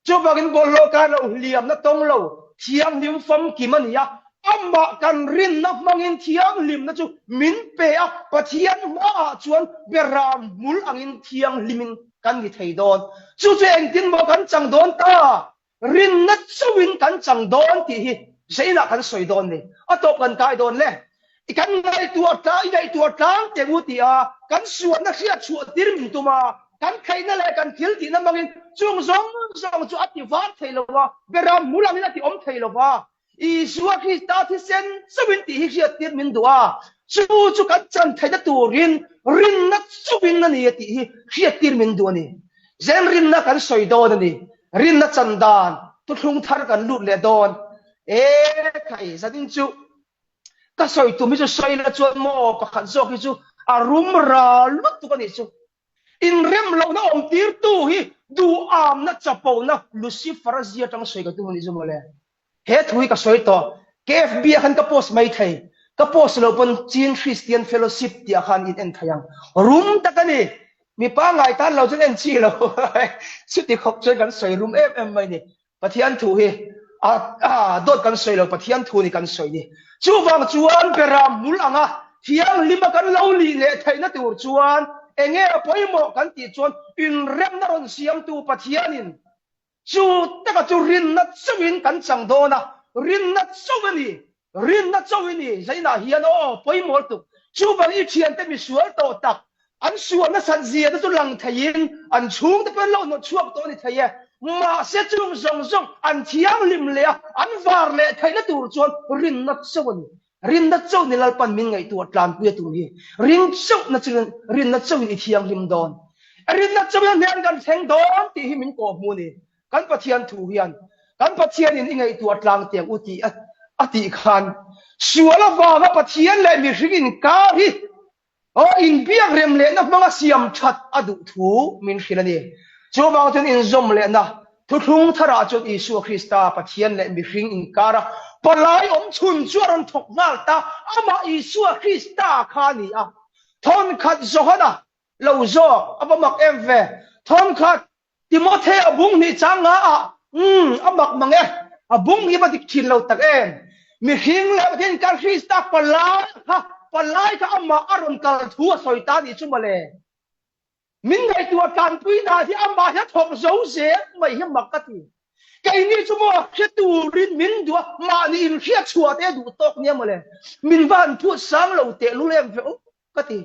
Chuvangin bawlhhlawh kar lo hliamna tawng lo thianghlim famkim a ni a, amah kan rinna hmangin thianghlimna chu min pe a, Pathian hmaah chuan beram hmul angin thianghlimin kan ni thei dawn. Chu chu engtin maw kan chang dawn ta? Rinna chauhin kan chang dawn tih hi zeinah kan sawi dawn ni. A tawp kan kai dawn le. I kan ngaihtuah tlang, i ngaihtuah tlang teh u ti a, kan sualna hriat chhuah tir min tum a, kan theihna leh kan thil tihna hmangin chung zawng zawng chu a ti var thei lo va, beram hmu langin a ti awm thei lo va. Isua Krista thisen chauhin tih hi hriat tir min duh a, chu chu kan chan theihna turin rinna chauhin a ni a tih hi hriat tir min duh a ni. Zen rinna kan sawi dawn a ni. Rinna chan dan thuthlung thar kan lut leh dawn. E khai, zanin chu Ka sawi tum hi chu sawi la chuan maw pakhat zawk hi chu a rum ral lutuk a nih chu. Inrem lohna awm tirtu hi duhamna chapona Lucifer a zia atang sawi ka tum a nih chu mawle. He thu hi ka sawi tawh. KFB ah khan ka post mai thei. Ka post loh pawn Chin Christian Fellowship tih ah khan in en thei ang. Rum tak a ni. Mi pangngai tan lo chuan en chi lo. Chuti khawp chuan kan sawi rum em em mai ni. Pathian thu hi a dawt kan sawi lo, Pathian thu ni kan sawi ni. Chuvang chuan beram hmul anga thianghlima kan lo lih leh theihna tur chuan enge a pawimawh kan tih chuan inremna rawn siamtu Pathianin chu taka chu rinna chauhin kan chang dawn a, rinna chauh a ni, rinna chauh i ni zainah hian aw pawimawh lutuk. Chuvang i thiante misual tawh tak An sual nasat zia te chu lang theiin an chhungte pawh an lo hnawt chhuak tawh a ni thei e. Mahse chung zawng zawng an thianghlim leh a, an var leh theihna tur chuan rinna chauh a ni. Rinna chauh ni Lalpan min ngaihtuah tlanpui a tum hi. Ring chauhna chu rinna chauhin i thianghlim dawn. Rinna chauhin a hnen kan thleng dawn tih hi min kawhhmuh a ni. Kan Pathian thu hian kan Pathianin i ngaihtuah tlang tiang u tih a tih khan sual avanga Pathian leh mihring inkar hi Aw, inbiak rem lehna hmanga siam that a duh thu min hrilh a ni. Chuvang chuan inzawm lehna thuthlung tharah chuan Isua Krista, Pathian leh mihring inkara palai awm chhun chu a rawn thawk nghal ta, amah Isua Krista kha a ni a. Thawnkhat Johana lo zawk a va mak em ve. Thawnkhat Timothy a bung hnih chang nga ah umm a mak mang e, a bung hi va dik thin lo tak em. Mihring leh Pathian inkar Krista palai kha palai kha amah a rawn kal thu a sawi ta nih chu mawle. Min ngaihtuah tlanpui dan hi amah hi a thawk zo zel mai hi mak ka ti. Keini chu maw hre turin min duh a, mahni inhriat chhuah te a duh tawk nia mawle. Min va han phut sang lo tehlul em ve u ka ti.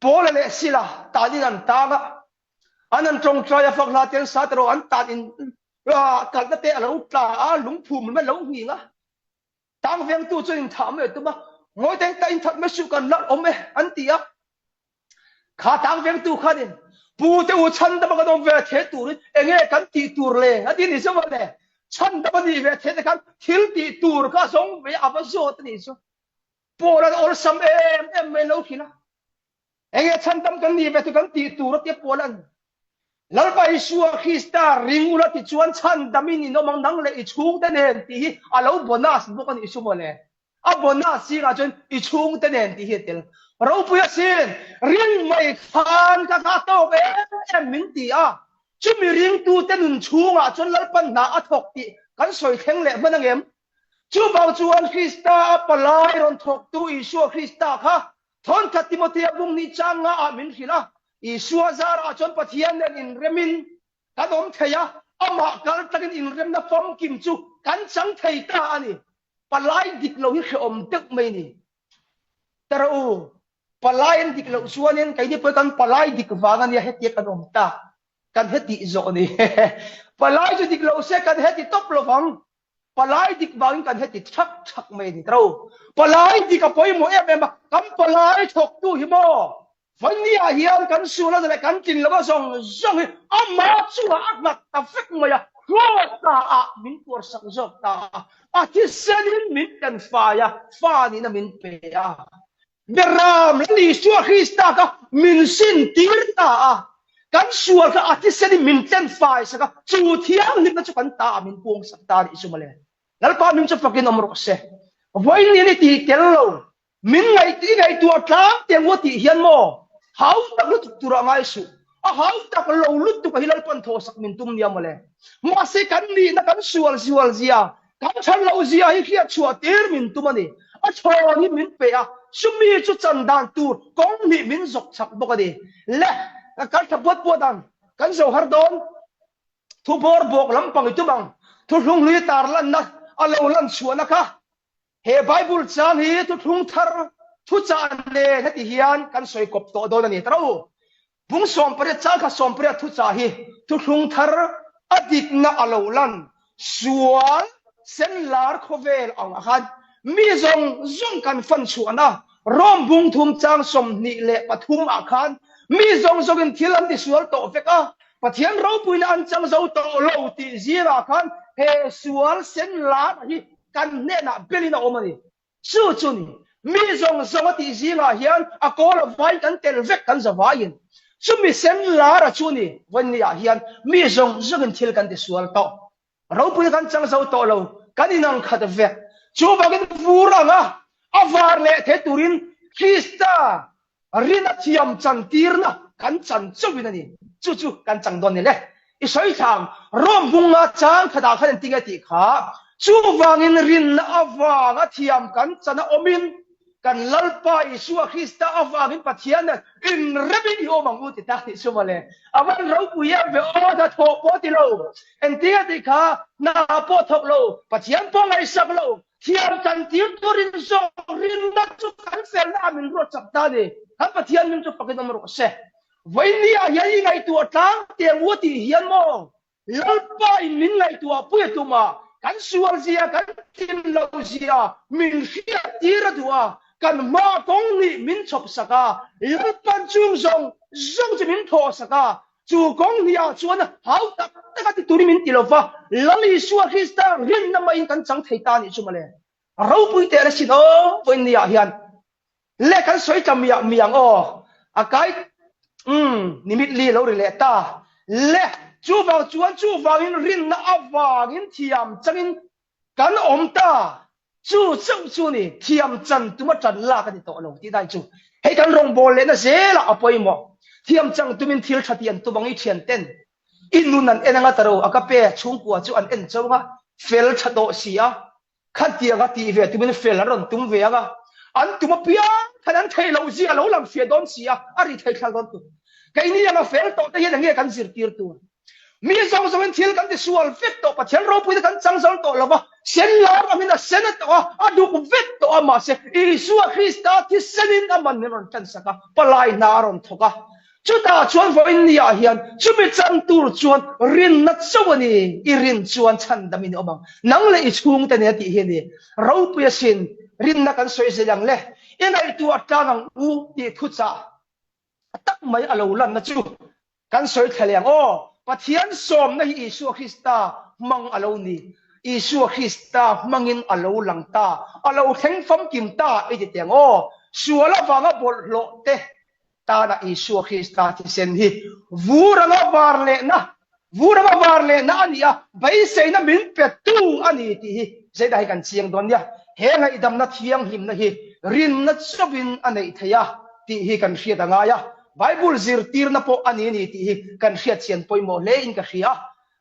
Paula leh Sila tanin an tang a, an an tawngtai a, fak hla te an sa ta rawh, an tan in kalhna te a lo tla a, lungphum a lo nghing a, tang vengtu chuan inthah mai a tum a, ngawi te ta inthat mai suh kan la awm e an ti a, kha tang vengtu khanin pu te u chhandam a kan awm ve the turin enge kan tih tur le a ti ni chu mawle, chhandam a nih ve the te khan thil tih tur kha zawng ve a va zawt a nih chu. Paul an awlsam em em mai lo hrilh a. Enge chhandam kan nih ve chu kan tih tur a tia Paul an Lalpa Isua Krista ring ula tichuan chhandamin in awm ang nang leh i chhungte nen tih hi a lo bonus bawk a nih chu mawle. A bonus zingah chuan i chhungte nen tih hi a tel. Ropui asin, ring mai khan ka kha tawk em em min ti a. Chumi ringtute nun chhungah chuan Lalpan hna a thawk tih kan sawi thleng leh hman angem? Chuvang chuan Krista a palai rawn thawktu Isua Krista kha Thawnthat Timothea bung hnih chang nga ah min hrilh a, Isua zarah chuan Pathian nen inremin kan awm thei a, amah kal takin inremna famkim chu kan chang thei ta a ni. Palai dik lo hi hrehawm deuh mai a ni. Ta rawh u, palai an dik loh chuanin keini pawh hi kan palai dik vang a nia hetia kan awm ta, kan heti zawh a ni. Palai chu dik lo se kan heti tawp lo vang. Palai dik vangin kan heti thak thak mai a ni tro. Palai dik a pawimawh em em a, kan palai thawktu hi maw Vawnia hian kan sual a leh kan tlin lova zawng zawng hi amah chungah a nghat ta vek mai a, hlawta ah min tuarsak zawk ta a, a thisenin min tenfai a, fa nihna min pe a. Beram Lal Isua Krista kha min sin tir ta a, kan sual kha a thisen in min tlen fai sak a, chu thianghlimna chu kan ta ah min puang sak ta a nih chu mawle. Lalpa hming chu fakin awm rawh se. Vawiin i tih tel lo, min ngaih i ngaihtuah tlang teh ngua tih hian maw hau tak lutuk tur ah ngai suh. A hau tak lo lutuk a hi Lalpan thaw sak min tum nia mawle. Mahse kan nihna kan sual zual zia Kan chhan loh zia hi hriat chhuah tir min tum a ni. A chhawn hi min pe a, chumi chu chan dan tur kawng hnih min zawk chak bawk a ni. Le, ka kal tha puat puat ang, kan zo har dawn. Thu bawr bawk lampang i tum ang, thu hlunghlui tar lanna a lo lan chhuahna kha. He Bible chang hi thuthlung thar thuchah nen heti hian kan sawi kawp tawh dawn a ni. Ta rawh u. Bung 18 chang kha 18 thuchah hi thuthlung thar a dikna a lo lan sual senlar khawvel ang ah khan mi zawng zawng kan fan chhuahna Rom bung thum chang 23 ah khan mi zawng zawngin thil an tisual tawh vek a, Pathian ropuina an chang zo tawh lo tih zirah khan he sual senlar hi kan hnenah belin a awm a ni. Chu chu ni, mi zawng zawng a tih zingah hian a kawl a vai kan tel vek kan za vaiin. Chumi sen lar a chu ni, vawinia hian mi zawng zawngin thil kan tisual tawh. Ropui kan chang zo tawh lo, kan inang khat vek. Chuvangin vur anga a var leh thei turin Krista Rina thiam chan tirna kan chan chauhin a ni. Chu chu kan chang dawn ni le. I sawi thlang, Rome bunga chang khatah khan engtin nge tih kha? Chuvangin rinna avanga thiam kan chan a awmin kan Lalpa Isua Krista avangin Pathian nen inremin i awm ang u ti ta nih chu mawle. A van ropui em ve aw, hna thawh pawh ti lo. Engtin nge tih kha? Hna pawh thawk lo, Pathian pawh ngaihsak lo, Thiam kan tir turin zawng rinna chu kan felna ah min ruat chak ta a ni. Kan Pathian hming chu fakin awm rawh se. Vawinia hian i ngaihtuah tlang teng u tih hian maw Lalpa in min ngaihtuah pui a tum a, kan sual zia, kan tlin lo zia min hriat tir a duh a, kan hma kawng nih min chhawp sak a, Lalpan chung zawng zawng chu min thawh sak a, Chu kawng hniah chuan hau tak tak a ti turin min ti lo va, Lal Isua Krista rinna maiin kan chang thei ta a nih chu mawle. A ropui teh asin aw vawiin niah hian le kan sawi tla miah miah ang aw. A kai umm nimit li lo ri leh ta le. Chuvang chuan chuvangin rinna avangin thiam changin Kan awm ta, chu chauh chu ni, thiam chan tuma tan lak a ni tawh lo tih dai chu. Hei kan rawngbâwl lehna zêlah a pawimawh. Thiam chang tumin thil ṭha tih an tum ang i ṭhian ten i nun an en anga taro a ka pe chhungkua chu an en chauh anga fel ṭha tawh si a, khatianga tih ve tumin fel an rawn tum ve anga an tum apiang khan an theih loh zia lo lang fiah dawn si a, a ri thei thlal dawn tur. Keini anga fel tawh te hian eng nge kan zirtir tur? Mi zawng zawngin thil kan tisual vek tawh, Pathian ropuite kan chang zal tawh lo va, sen lar angin a sen a tawh a, a duk vek tawh a, mahse Isua Krista thisenin a man min rawn ṭansak a, palai hna a rawn thawk a. Chutah chuan vawiin niah hian chumi chan tur chuan rinna chauh a ni, i rin chuan chhandamin i awm ang, nang leh i chhungte nen a tih hi a ni. Ropui asin, rinna kan sawi zel ang le, i ngaihtuah tlang ang u tih thuchah tak mai a lo lanna chu kan sawi thla leh ang aw. Pathian sawmna hi Isua Krista hmang a lo ni. Isua Krista hmangin a lo lang ta, a lo thleng famkim ta i ti teh ang aw. Sual avanga bawlhhlawh te tana Isua Krista thisen hi vur anga var lehna, vur anga var lehna a ni a, beiseina min petu a ni tih hi zeidah hi kan chiang dawn nia. He ngaihdamna thianghlimna hi rinna chauhin a neih theih a tih hi kan hriat a ngai a. Bible zirtirna pawh a ni a ni tih hi kan hriat chian pawimawh hle in ka hria.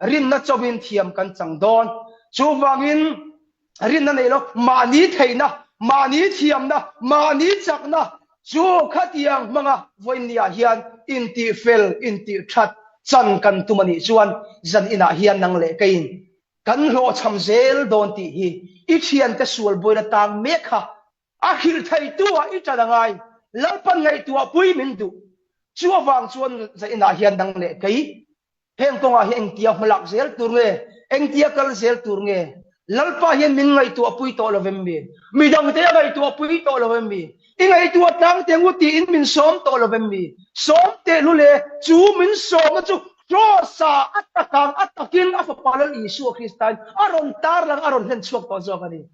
Rinna chauhin thiam kan chang dawn. Chuvangin rinna nei lo, mahni theihna, mahni thiamna, mahni chakna chu khatiang hmanga vawiinniah hian intihfel, intihthat chan kan tum a nih chuan zan inah hian nang leh keiin Kan hlawhchham zel dawn tih hi i thiante sual buaina tang mek kha a hrilh theitu ah i ṭan a ngai. Lalpan ngaihtuah pui min duh. Chu avang chuan zainah hian nang leh kei heng kawngah hian engtia hmalak zel tur nge, engtia kal zel tur nge? Lalpa hian min ngaihtuah pui tawh lo vem mi? Midangte a ngaihtuah pui tawh lo vem mi? I ngaihtuah tlang teh ngu tiin min sawm tawh lo vem mi? Sawm teh lu le, chu min sawmna chu Kraws-ah a takang a takin a Fapa Lal Isua Kristain a rawn tarlang, a rawn hlen chhuak tawh zawk a ni.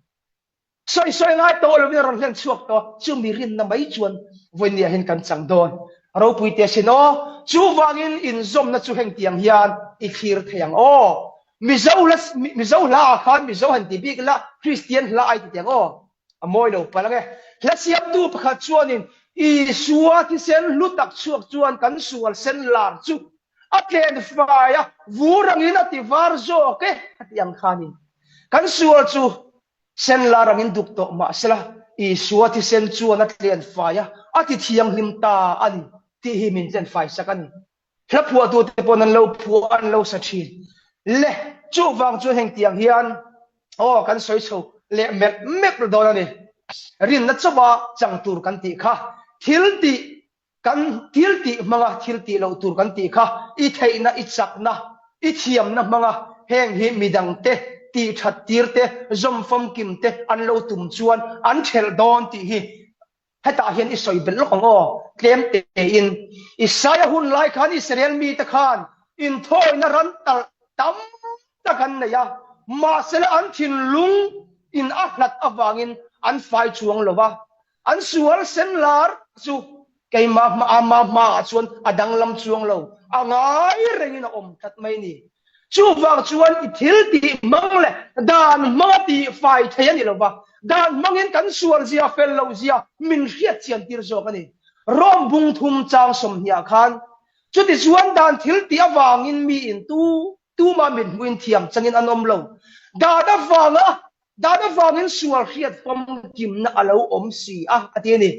Sawi sawi ngai tawh lovin a rawn hlen chhuak tawh. Chu mi rinna mai chuan vawinia hian kan chang dawn. Ropui teh sin aw, chuvangin inzawmna chu hengtiang hian i thlir thei ang aw. Mizo hla, Mizo hla ah khan Mizo han ti bik la, Kristian hla ai ti teh ang aw. A mawi lo palh ang e. Hla siamtu pakhat chuanin Isua thisen hlu tak chhuak chuan kan sual sen lar chu a tlen fai a, vur angin a ti var zawk e a ti ang khanin kan sual chu sen lar angin duk tawh mahsela Isua thisen chuan a tlen fai a, a ti thianghlim ta a ni tih hi min tlen fai sak a ni. Hla phuahtute pawn an lo phuah an lo sa thin le. Chuvang chuan hengtiang hian aw kan sawi chho leh melh melh dawn a ni. Rinna chauha chang tur kan tih kha thil tih kan thil tih hmanga thil tih loh tur kan tih kha i theihna i chakna i thiamna hmanga heng hi midangte tih that tir te zawm famkim te an lo tum chuan an thelh dawn tih hi Hetah hian i sawi belh lawk ang aw, tlem tein. Isaia hun lai khan Israel mite khan inthawina ran talh tam tak an nei a, mahsela an thinlung in a hlat avangin an fai chuang lo va. An sual sen lar chu keimah hma ama hmaah chuan a danglam chuang lo, a ngai rengin a awm tlat mai ni. Chuvang chuan i thil tih hmang leh dan hmanga tih fai thei a ni lo va, dan hmangin kan sual zia fel loh zia min hriat chian tir zawk a ni. Rome bung thum chang sawmhniah khan chutichuan dan thil tih avangin miin tu tumah mit hmuhin thiam changin an awm lo. Dan avanga dan avangin sual hriat famkimna a lo awm si a, a ti a ni.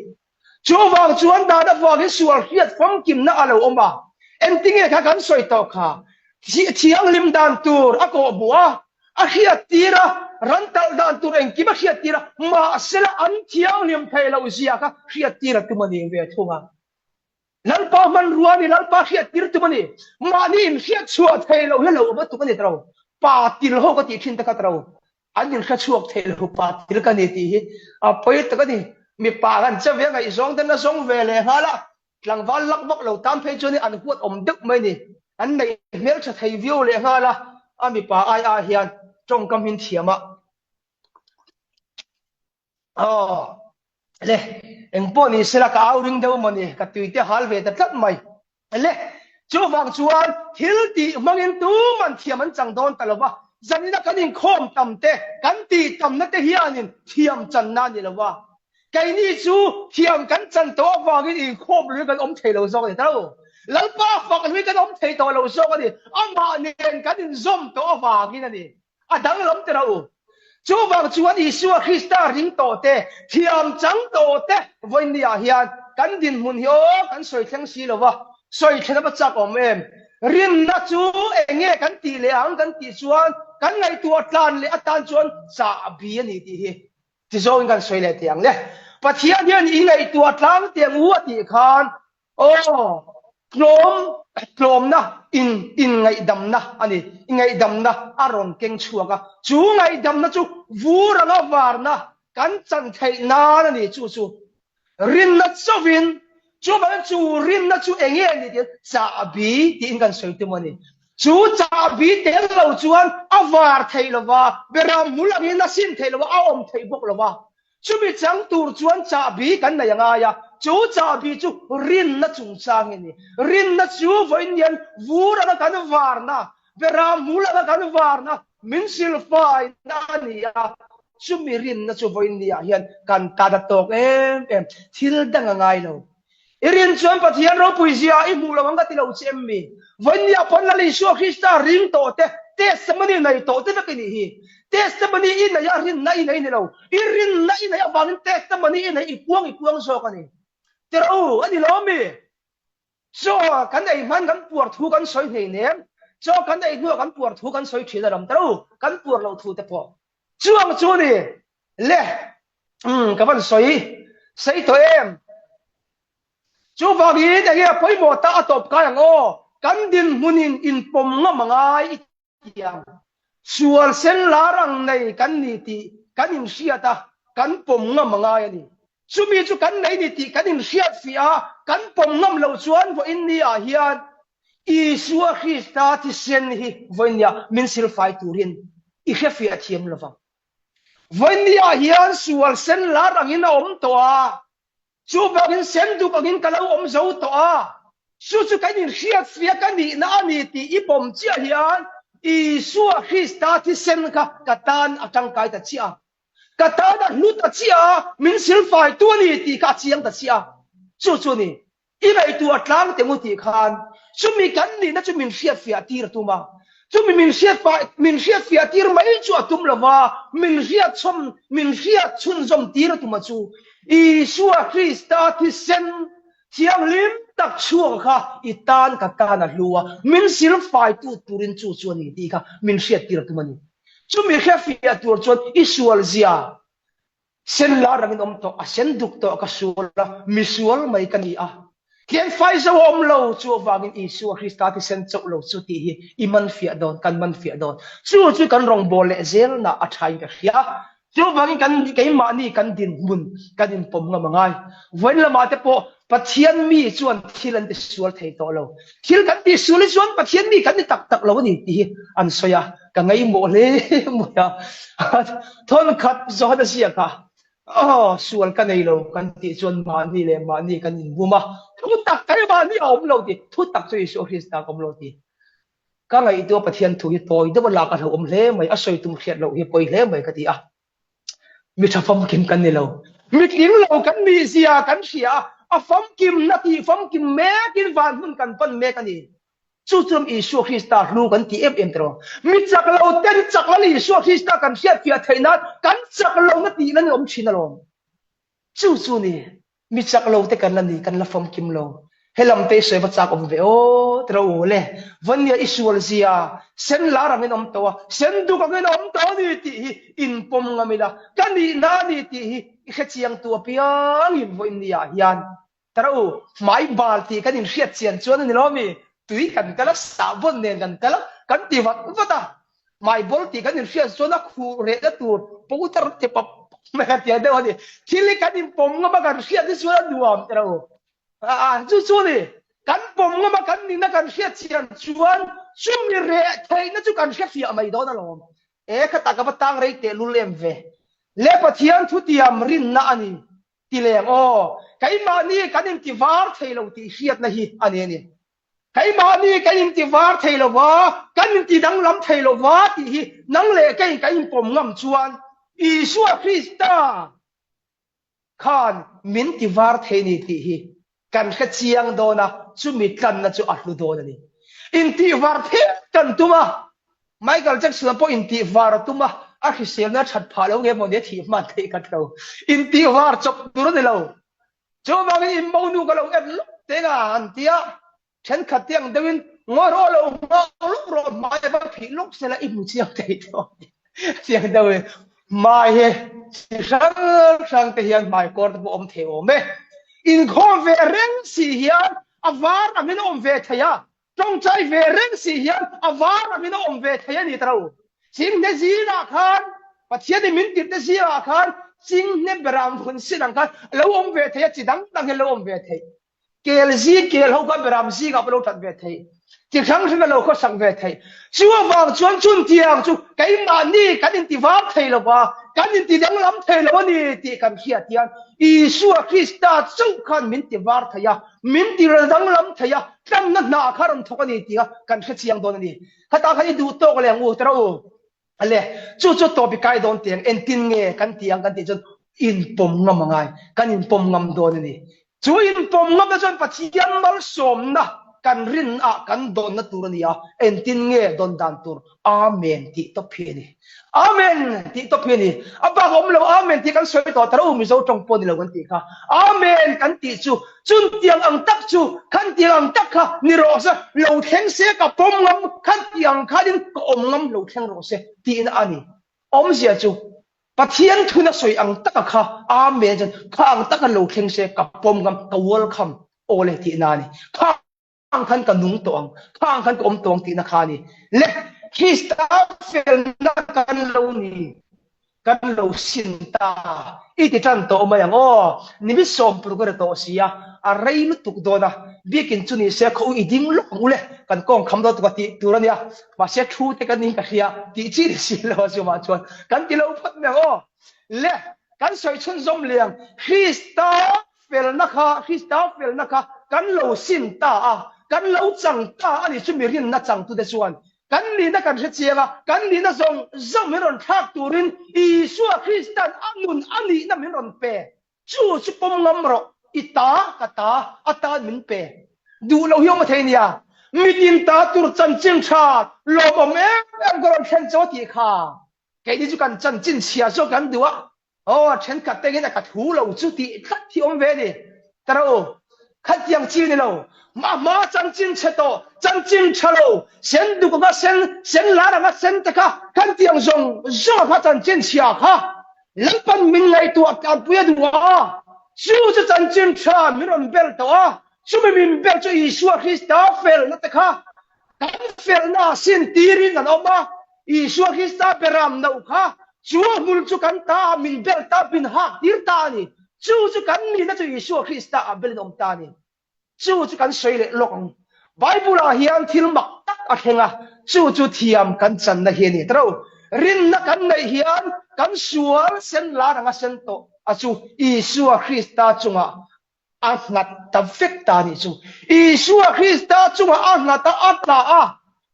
Chuvang chuan dan avangin sual hriat famkimna a lo awm a, engtinge kha kan sawi tawh kha? Thianghlim dan tur a kawhhmuh a, a hriattir a, ran talh dan tur engkim a hriattir a, mahsela an thianghlim thei loh zia kha hriattir a tum a ni ve thung a. Lalpa hmanrua a ni, Lalpa hriattir tum a ni. Mahni inhriat chhuah thei loh hi lo awm a tum a ni ta lo. Pa til ho ka tih thin te kha ta lo. An inhre chhuak thei lo pa thil ka ni tih hi a pawi tak a ni. Mipa han che ve a ngaihzawng ten a zawng ve leh nghal a, tlangval lak vak lo tan phei chuan an huat awm deuh mai a ni. An neih hmel tha thei viau leh nghal a, a mipa ai ai hian tawngkam hin thiam a. Aw le, engpawh ni sela ka au ring deuh maw ni, ka tui te hal ve ta tlat mai. Le, chuvang chuan thil tih hmangin tuman thiam an chang dawn ta lo va, zanina kan inkhawm tam te, kan tih tamna te hianin thiam channa a ni lo va. Keini chu thiam kan chan tawh avangin inkhawm lui kan awm thei lo zawk a ni ta lo. Lalpa fak lui kan awm thei tawh lo zawk a ni. Amah nen kan inzawm tawh avangin a ni. A danglam teh rawh u. Chuvang chuan Isua Krista ring tawh te, thiam chang tawh te vawinia hian kan dinhmun hi aw kan sawi thleng si lo va, sawi thlen a va chak awm em? Rinna chu eng nge kan tih leh ang kan tih chuan kan ngaihtuah tlan leh atan chuan chahbi a ni tih hi tizawngin kan sawi leh teh ang le. Pathian hian i ngaihtuah tlang teh ang u a tih khan Aw, tlawm, tlawmna, in, inngaihdamna a ni. Ingaihdamna a rawn keng chhuak a. Chu ngaihdamna chu vur anga varna kan chan theih nan a ni. Chu chu rinna chauhin, chuvangin chu rinna chu eng nge ni tiin chahbi tiin kan sawi tum a ni. Chu chahbi tel lo chuan a var theih lo va, beram hmul angin a sin theih lo va, a awm theih bawk lo va. Chumi chang tur chuan chahbi kan nei a ngai a, chu chahbi chu rinna chungchang a ni. Rinna chu vawiin hian vur anga kan varna, beram hmul anga kan varna, min silfaina a ni a. Chumi rinna chu vawiin ni ah hian kan tan a tawk em em. Thil dang a ngai lo. I rin chuan Pathian ropui zia i hmuh lo ang ka ti lo che em mi? Vawiin ni ah pawn Lal Isua Krista ring tawh te, testimony nei tawh te vek i nih hi. Testimony i nei a rinna i nei ni lo. I rinna i neih avangin testimony i nei i puang i puang zawk a ni. Tirh u, a ni lo mi? Chaw kan ei hman kan puar thu kan sawi hnei nem, chaw kan ei hnuah kan puar thu kan sawi thin a ram ta lo, kan puar loh thu te pawh chuang chu ni le, umm ka van sawi sei tawh em. Chuvangin enge a pawimawh ta a tawp kai ang aw, kan dinhmunin inpawm ngam a ngai i Tiang sual sen lar ang nei kan ni tih kan inhriat a, kan pawm ngam a ngai a ni. Chumi chu kan nei ni tih kan inhriat fiah a, kan pawm ngam loh chuan vawiin ni ah hian Isua Krista thisen hi vawiin ni ah min silfai turin i hrefiah thiam lovang. Vawiin ni ah hian sual sen lar angin a awm tawh a, Chuvangin senduk angin ka lo awm zo tawh a, chu chu kan inhriatfiah ka nihna a ni tih i pawm chiah hian Isua Krista thisen kha ka tan a tangkai ta chiah a, ka tan a hlu ta chiah a, min silfaitu a ni tih kha a chiang ta chiah a, chu chu a ni. I ngaihtuah tlang teh ngu tih khan chumi kan nihna chu min hriatfiah tir a tum a, chumi min hriatfah min hriatfiah tir mai chu a tum lo va, min hriatchhawm min hriat chhunzawm tir a tum a chu Isua Krista thisen thianghlim tak chhuak kha i tan ka tan a hlu a, min silfaitu turin chu chu a ni tih kha min hriattir a tum a ni. Chumi hrefiah tur chuan i sualzia Sen lar angin awm tawh, a sen duk tawh ka sual a, misual mai ka ni a. Tlian fai zo a awm lo, chu avangin Isua Krista thisen chauh lo chu tih hi i man fiah dawn, kan man fiah dawn. Chu chu kan rawngbâwl leh zelna a thain ka hria. Chuvangin kan keimahni kan dinhmun kan inpawm ngam a ngai. Vawiin lamah te pawh Pathian mi chuan thil an ti sual thei tawh lo. Thil kan ti sual hi chuan Pathian mi kan ni tak tak lo a ni tih hi an sawi a, ka ngaihmawh hle mai a. Thawnkhat Johana ziak a, Aw, sual ka nei lo kan tih chuan mahni leh mahni kan inbum a, thu tak kei mahni a awm lo tih, thu tak chu Isua Krista ka awm lo tih. Ka ngaihtuah Pathian thu hi tawi deuh a lak a hlauhawm hle mai, a sawi tum hriat loh hi pawi hle mai ka ti a. Mi tha famkim kan ni lo. Mi tling lo kan nih zia kan hria a, a famkimna tih famkim mekin van hmun kan pan mek a ni. Chu chuan Isua Krista hlu kan ti em em tawh. Mi chak lo ten chak lal Isua Krista kan hriatfiah theih nan kan chak lohna tih lan awm thin alawm. Chu chu ni. Mi chak lo te kan la ni, kan la famkim lo. He lam te i sawi va chak awm ve aw, ti rawh u le. Vania i sual zia, sen lar angin awm tawh a, sen duk angin a awm tawh a ni tih hi inpawm ngam ila, ka nihna a ni tih hi i hrechiangtu apiangin vawiin ni ah hian ti rawh u, hmai bal tih kan inhriat chian chuan a ni lo mi, tui kan kal a, sahbawn nen kan kal a, kan ti vat vat a, Hmaibawl tih kan inhriat chuan a khuh rehna tur powder te pap pap mai a tia deuh a ni. Thil hi kan inpawm ngam a kan hriat hi chuan a nuam teh lo. A chu chu a ni. Kan pawm ngam a kan nihna kan hriat chian chuan chumi reh theihna chu kan hrefiah mai dawn alawm. E khatah ka va tang rei tehlul em ve. Le Pathian thutiam rinna a ni. Ti leng aw. Keimahni kan inti var thei lo tih hriatna hi a ni a ni. Keimahni kan inti var thei lo va, kan inti danglam thei lo va tih hi nang leh kei kan inpawm ngam chuan Isua Krista khan min ti var thei ni tih hi kan hre chiang dawn a, chumi tlanna chu a hlu dawn a ni. Intih var phet kan tum a, Michael Jackson-a pawh intih var a tum a, a hriselna a that phah lo nge maw ni a thih hman theih khat lo. Intih var chawp tur a ni lo. Chuvangin in monu ka lo en lawk teng a an ti a, thenkhat te ang deuhin ngawi rawh lo nghak lawk rawh hmai a va phih lawk sela i hmu chiang thei tawh a ti. Chiang deuhin hmai hi chi hrang hrang te hian hmai kawr te pawh awm thei awm e. Inkhawm ve reng si hian a var angin a awm ve thei a, Tawngtai ve reng si hian a var angin a awm ve thei a ni ta lo. Chinghne zingah khan, Pathianin min tirhte zingah khan chinghne beram hun sin ang khan a lo awm ve thei a, chi dang dang hian a lo awm ve thei. Kel zing kel ho khan beram zingah pawh a lo that ve thei. Chi hrang hrang a lo khawsak ve thei. Chu avang chuan chuntiang chu keimahni kan inti var thei lo va, kan inti danglam thei lo a ni tih kan hriat hian Isua Krista chauh khan min ti var thei a, Min ti ral danglam thei a, tlanna hna kha rawn thawk a ni tih kha kan hre chiang dawn a ni. Khatah khan i duh tawk leh ang u, tara u. Ale, chu chu tawp i kai dawn tiang entin nge kan ti ang kan tih chuan inpawm ngam a ngai, kan inpawm ngam dawn a ni. Chu inpawm ngamna chuan Pathian malsawmna kan rinah kan dawnna tur a ni a, entin nge dawn dan tur Amen tih tawp hi a ni. Amen tih tawp hi a ni. A bak awm lo Amen tih kan sawi tawh ta lo, Mizo tawng pawh ni lo kan tih kha. Amen kan tih chu chuntiang ang tak chu khantiang ang tak kha ni rawh se, lo thleng se ka pawm ngam, khantiang khanin ka awm ngam lo thleng rawh se tihna a ni. Awmzia chu Pathian thuna sawi ang taka kha Amen chuan kha ang taka lo thleng se ka pawm ngam, ka welcome aw le tihna a ni. Kha ang khan ka nung tawh ang, kha ang khan ka awm tawh ang tihna kha a ni. Le Krista felna kan lo ni, kan lo sin ta i ti tan tawh mai ang aw. Ni sawm pur ka ri tawh si a, a rei lutuk dawn a, biakin chu ni se khaw u i ding lawk ang u le, kan kawng kham dawn tuk a tih tur a nia. Mahse thu te kan ning ka hria tih chi ni si lo a chumah chuan kan ti lo phawt mai ang aw. Le kan sawi chhunzawm liang Krista felna kha Krista felna kha kan lo sim ta a, kan lo chang ta a ni chu mi rinna changtute chuan kan nihna kan hre chiang a, kan nihna zawng zawng min rawn thlak turin Isua Kristan a nun a nihna min rawn pe. Chu chu pawm ngam rawh, i ta ka ta atan min pe. Duh lo hi awm a thei nia. Mitin ta tur chanchin tha lawmawm em em ka rawn thlen chaw tih kha. Keini chu kan chanchin chhia zawk kan duh a, aw thenkhat tengin a ka thu lo chu tih tlat hi awm ve a ni. Ka ro khatiang chi ni lo. A hma chanchin chhe tawh, chanchin tha lo, sen duk anga sen, sen lar anga sen te kha khatiang zawng zawng a kha chanchin chhia kha Lalpan min ngaihtuah tlanpui a duh a, chu chu chanchin tha min rawn bel tawh a, chumi min bel chu Isua Krista felna te kha kan felna ah sin tirin an awm a, Isua Krista beram no kha chu a hmul chu kan ta ah min bel ta, min hak tir ta a ni, chu chu kan nihna chu Isua Krista ah belin awm ta a ni. Chu chu kan sawi leh lawk ang. Bible ah hian thil mak tak a thleng a, chu chu thiam kan channa hi a ni. Taro, rinna kan neih hian kan sual sen lar anga sen tawh a chu Isua Krista chungah a nghat ta vek ta a nih chu. Isua Krista chungah a nghat a, a tla a,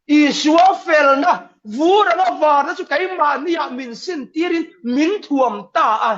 Isua felna vur anga varna chu keimahniah min sin tirin min thuam ta a.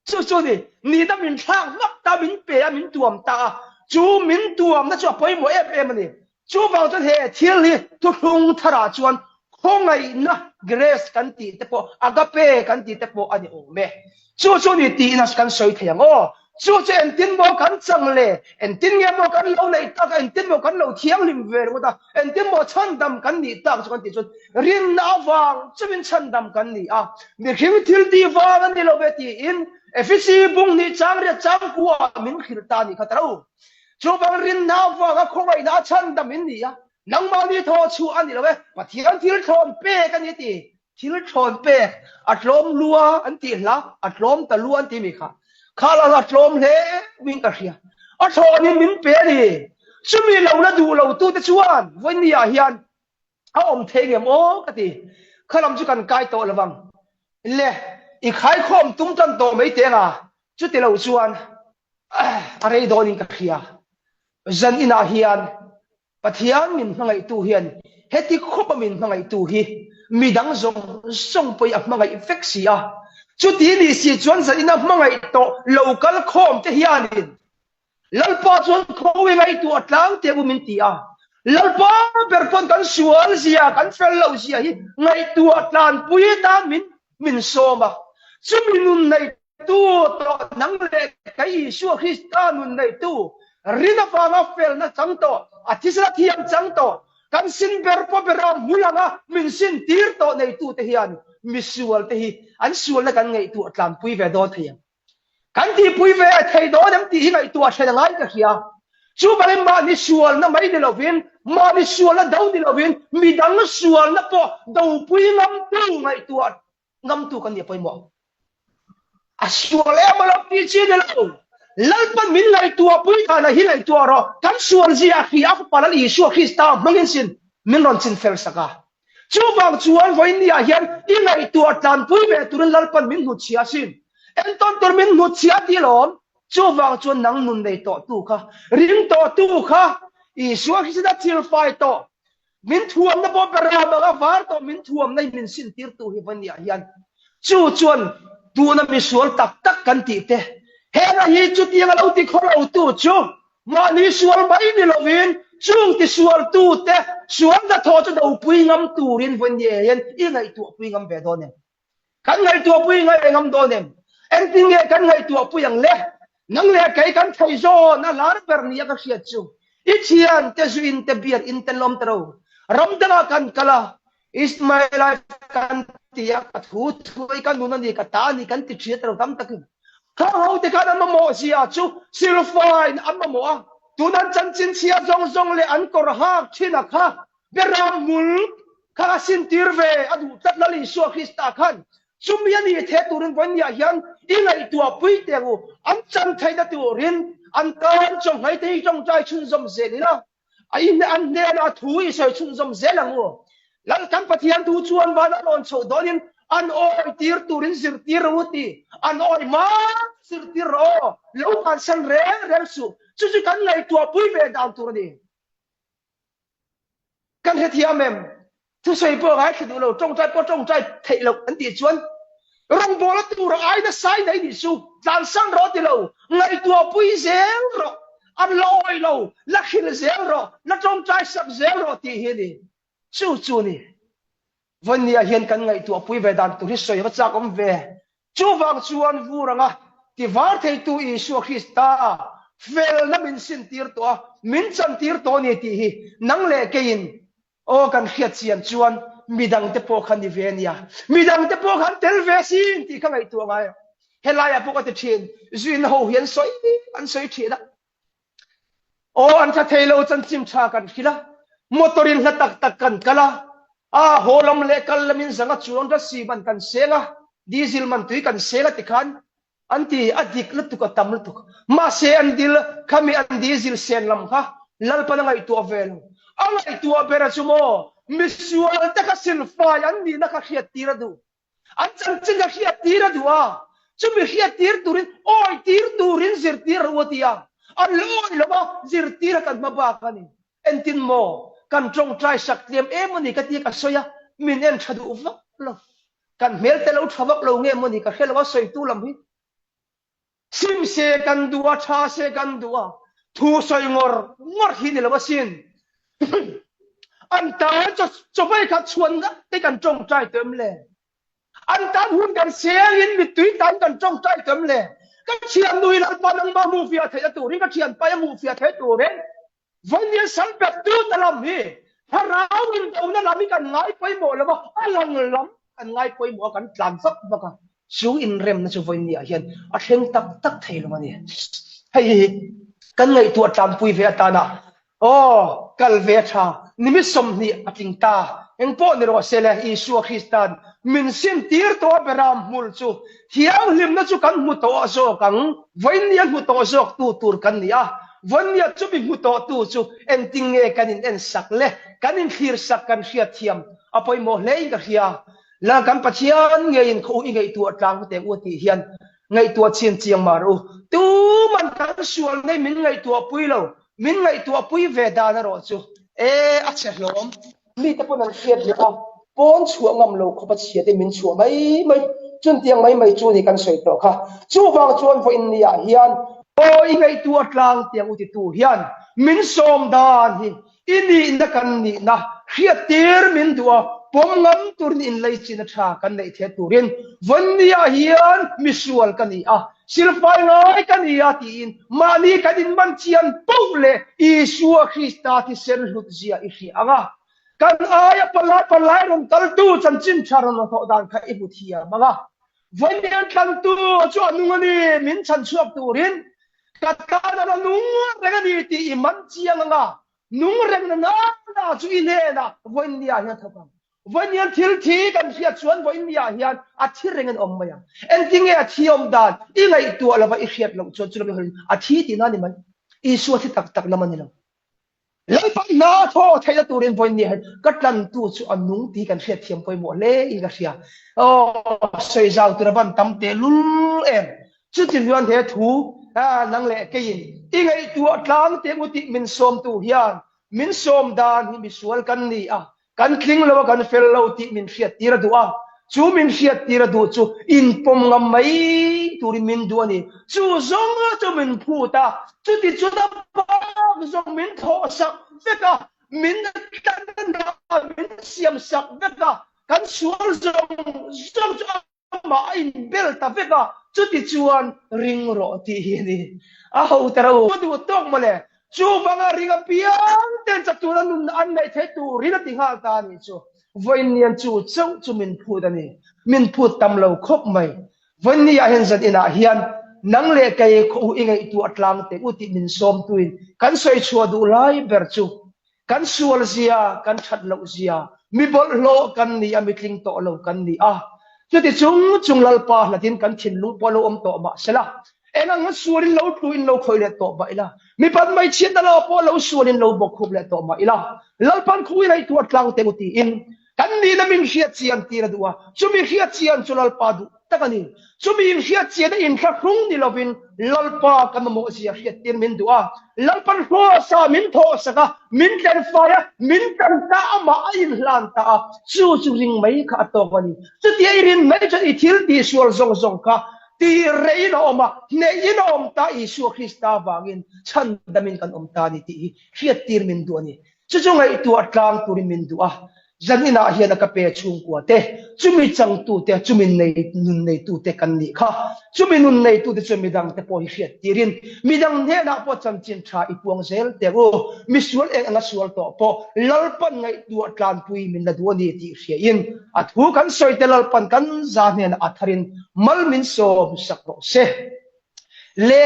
Chu chu ni, nihna min thlak vak ta, min pe a, min tuam ta a, chu min tuamna chu a pawimawh em em a ni. Chuvang chuan he thil hi thuthlung tharah chuan khawngaihna, grace, kan tih te pawh, agape kan tih te pawh a ni awm e. Chu chu ni tiin a kan sawi thei ang aw. Chu chu engtin maw kan chang le? Engtin nge maw kan lo neih tak a? Engtin maw kan lo thianghlim ve ringawt a? Engtin maw chhandam kan nih tak chu kan tih chuan rinna avang chauhin chhandam kan ni a, mihring thil tih vang a ni lo ve tiin Efesi bung hnih chang riat chang kuah min hrilh ta nih kha ta lo. Chuvang rinna avanga khawngaihna a chhandam in ni a, nangmahni thaw chhuah a ni lo e, Pathian thil thlawn pek a ni ti. Thil thlawn pek a tlawm lua an tih hla, a tlawm ta lua an ti mi kha. Kha la la tlawm hle min ka hria. A thlawnin min pe a ni. Chumi lo la duh lo tute chuan vawinia hian a awm thei ngem aw ka ti. Kha lam chu kan kai tawh lovang. Le, i khaikhawm tum tan tawh mai teng a, chuti lo chuan a rei dawnin ka hria. Zan inah hian Pathian min hmangaihtu hian heti khawpa min hmangaihtu hi midang zawng zawng pawhin a hmangaih vek si a. Chuti nih si chuan zan ina hmangaih tawh lo kal khawm te hianin Lalpa chuan khawi ngaihtuah tlang teh u min ti a. Lalpa ber pawn kan sual zia, kan fel loh zia hi ngaihtuah tlanpui tan min min sawm a. Chumi nun nei Tu tawh nang leh kei Isua Krista nun neitu, rin avanga felna chang tawh, a thisena thiam chang tawh, kan sin ber pawh bera hmul anga min sin tir tawh neitute hian misual te hi an sualna kan ngaihtuah tlanpui ve dawn thei ang. Kan tihpui ve thei dawn em tih hi ngaihtuah then a ngai ka hria. Chuvangin mahni sualna mai ni lovin, mahni sualna do ni lovin, midang sualna pawh dopui ngamtu ngaihtuah ngamtu kan nih a pawimawh. A sual em a lo tih chi ni lo. Lalpan min ngaihtuah pui dan a hi ngaihtuah rawh. Kan sual zia a hria a fapa Lal Isua Krista hmangin sin min rawn chin fel sak a. Chuvang chuan vawiin ah hian i ngaihtuah tlanpui ve turin Lalpan min hnutchhia asin. Entawn tur min hnutchhia tih lawm. Chuvang chuan nang nun nei tawh tu kha, ring tawh tu kha Isua Krista thil fai tawh. Min thuamna pawh beram anga var tawh min thuamna hi min sintirtu hi va niah hian chu chuan tuna misual tak tak kan tih te heng hi chutiang a lo ti khaw lo tu chu mahni sual mai ni lovin chung ti sual tu te sual hnathawh chu dopui ngam turin vawi ni hian i ngaihtuahpui ngam ve dawn em? Kan ngaihtuahpui ngai ngam dawn em? Engtin nge kan ngaihtuahpui ang le? Nang leh kei kan thei zawn a lar ber nia ka hriat chu i thian te zu in te beer in te lawm te ro. Ram dangah kan kal a, It's my life kan ti a, ka thu thuai ka nun a ni, ka ta a ni kan ti thin a ti ro tam takin. Khang ho te khan an mamawh zia chu silfain an mamawh a, tun an chanchin chhia zawng zawng leh an kawr hak thin a kha Beram hmul kha a sintir ve a duh tlat Lal Isua Krista khan chumi a ni the turin vawinia hian i ngaihtuah pui teh u, an chan theihna turin an tan chawnghei te hi tawngtai chhunzawm zel ila, a in an hnenah thu i sawi chhunzawm zel ang u. Lal kan Pathian thu chuan van a rawn chhoh dawnin an awi tir turin zirtir rawh u ti, an awi hma zirtir rawh aw, lo bansan reng reng suh, chu chu kan ngaihtuah pui ve dan tur a ni. Kan hrethiam em? Thusawi pawh ngaithla duh lo, tawngtai pawh tawngtai theih loh an tih chuan rawngbawla tura ai nasa in ei nih chu tlansan rawh ti lo, ngaihtuah pui zel rawh, an la awi lo, la hril zel rawh, la tawngtai sak zel rawh tih hi a ni. Chu chu a ni. Vawinia hian kan ngaihtuah pui ve dan tur hi sawi va chak awm ve. Chuvang chuan vur anga tivar theitu Isua Krista felna min sintir tawh a, min chantir tawh a ni tih hi nang leh keiin aw kan hriat chian chuan midangte pawh kha ni ve a nia, midangte pawh kha an tel ve asin tih kha ngaihtuah ngai a. Helaiah pawh ka ti thin, zuina ho hi an sawi an sawi thin a. Aw an tha thei lo chanchin tha kan hrilh a, motor in hla tak tak kan kal a, a haw lam leh kal lam in zanga chuang rasi man kan seng a, diesel man tui kan seng a tikhan an ti a dik lutuk a tam lutuk. Mahse an dil khami an diesel sen lam kha Lalpan a ngaihtuah ve lo. A ngaihtuah ber a chu maw misual te kha silfai an nihna kha hriat tir a duh. An chanchin a hriattir a duh a, chumi hriattir turin awi tir turin zirtir a u a ti a, an la awi lo a, zirtir a kan hma bak a ni. Entin maw, kan tawngtai sak tlem em a ni ka tia ka sawi a, min en tha duh vak lo. Kan hmel te lo tha vak lo nge maw ni ka hre lo a sawitu lam hi. Sim se kan duh a, tha se kan duh a, thu sawi ngawr ngawr hi ni lo asin. An tan chawhmei kha chhuan ngat te kan tawngtai tawh em le? An tan hun kan sengin mittui tan kan tawngtai tawh em le? Ka thiannu hi Lalpa nangmah hmuh fiah theihna turin, ka thianpa hi hmuh fiah theih turin Vawnian sal bettu ta lam hi thlarau indona lam hi kan ngai pawimawh lo a, a lang lam kan ngai pawimawh a, kan tlan vak vak a, chu inremna chu Vawnia hian a thleng tak tak thei lo a ni. Hei hi kan ngaihtuah tlanpui ve atana aw kal ve a tha, nimit 20 a tling ta, engpawh ni rawh se le, Isua Krista'n min sintir tawh a beram hmul chu thianghlimna chu kan hmu tawh zawk ang, Vawnia hmu tawh zawk tu tur kan ni a, Vawnia chu mi hmu tawhtu chu engtin nge kan in en sak le kan in thlir sak kan hriat thiam a pawimawh hle in ka hria. Lal kan Pathian ngeiin khaw u i ngaihtuah tlang huteng u tih hian ngaihtuah chin chiang mar u. Tuman kan sual nei min ngaihtuah pui lo, min ngaihtuah pui ve dan erawh chu e a chhe hlawm. Mite pawn an hriat leh a, pawn chhuah ngam lo khawp a chhia te min chhuah mai mai, chuntiang mai mai chu ni kan sawi tawh kha. Chuvang chuan vawiin ni ah hian aw i ngaihtuah tlang tiang u titu hian min sawm dan hi i nihna kan nihna hriattir min duh a, pawm ngam turin inleichina tha kan neih theih turin vawiin ni ah hian misual ka ni a, Silfai ngai ka ni a tiin mahni kan inman chian poh leh Isua Krista thisen hlut zia i hria ang a. Kan aia palai palai rawn kaltu chanchin tha rawn thawh dan kha i hmu thiam ang a. Vawiin tlantu chu a nung a ni, min chhan chhuak turin ka tan a la nung reng a ni tih i man chiang ang a. Nung reng na na chu i hnenah vawiin ni ah hian thawk ang. Vawiin thil thi kan hriat chuan vawiin ni ah hian a thi reng an awm mai ang. Engtin nge a thi awm dan i ngaihtuah lova i hriat loh chuan chulami hawiin a thi tihna a ni mai. Isua thi tak tak lam a ni lo. Lalpa hna thaw theihna turin vawiin ni ah hian ka tlantu chu a nung tih kan hriat thiam pawimawh hle in ka hria. Aw, sawi zau tur a van tam tehlul em. Chuti chuan he thu nang leh keiin i ngaihtuah tlang teh u tih min sawmtu hian. Min sawm dan hi misual kan ni a, kan tling lo a, kan fel lo tih min hriattir a duh a. Chu min hriattir a duh chu inpawm ngam mai turin min duh a ni. Chu zawng chu min phut a, chuti chuan a bak zawng min thawhsak vek a, min tlan a, min siamsak vek a, kan sual zawng zawng chu a Amah a inbel ta vek a, chuti chuan ring rawh tih hi a ni. A ho ta ro. Ka duh tawk mawle. Chuvanga ring apiang ten chaktura nun an neih theih turin a ti nghal ta a nih chu. Vawiinnian chu chauh chu min phut a ni. Min phut tam lo khawp mai. Vawiinniah hian zan inah hian nang leh kei khaw u i ngaihtuah tlang teh u tih min sawmtuin kan sawi chhuah duh lai ber chu Kan sual zia, kan that loh zia, mi bawlhhlawh kan ni a, mi tling tawh lo kan ni a. Chuti chung chung Lalpa hlatin kan thinlung pawh lo awm tawh mah sela, eng ang sualin lo tluin lo khawih leh tawh mah ila, mi pan mai chhiatna lo pawh lo sualin lo bawkkhup leh tawh mah ila, Lalpan khuin a ituar tlang teh u tiin kan nihna min hriat chian tir a duh a, chumi hriat chian chu Lalpa duh tak a ni. Chumi inhriat chian a inthlahrung ni lovin Lalpa ka mamawh zia hriattir min duh a, Lalpan hlawsa min thawhsak a, min tlenfai a, min tan ta amah a inhlan ta a, chu chu ring mai kha a tawk a ni. Chutia i rin mai chuan i thil tihsual zawng zawng kha ti reiin a awm a, hnehin a awm ta Isua Krista vangin chhandamin kan awm ta a ni tih hi hriattir min duh a ni. Chu chu ngaihtuah tlang turin min duh a, zaninah hian a ka pe chhungkua te, chumi changtute, chumi nei nun neitute kan nih kha. Chumi nun neitute chu midangte pawh hi hriat tirin midang hnenah pawh chanchin tha i puang zel teh u. Misual eng anga sual tawh pawh Lalpan ngaihtuah tlanpui min la duh a ni tih hriain a thu kan sawi te Lalpan kan za hnenah a tharin mal min sawm sak rawh se. Le.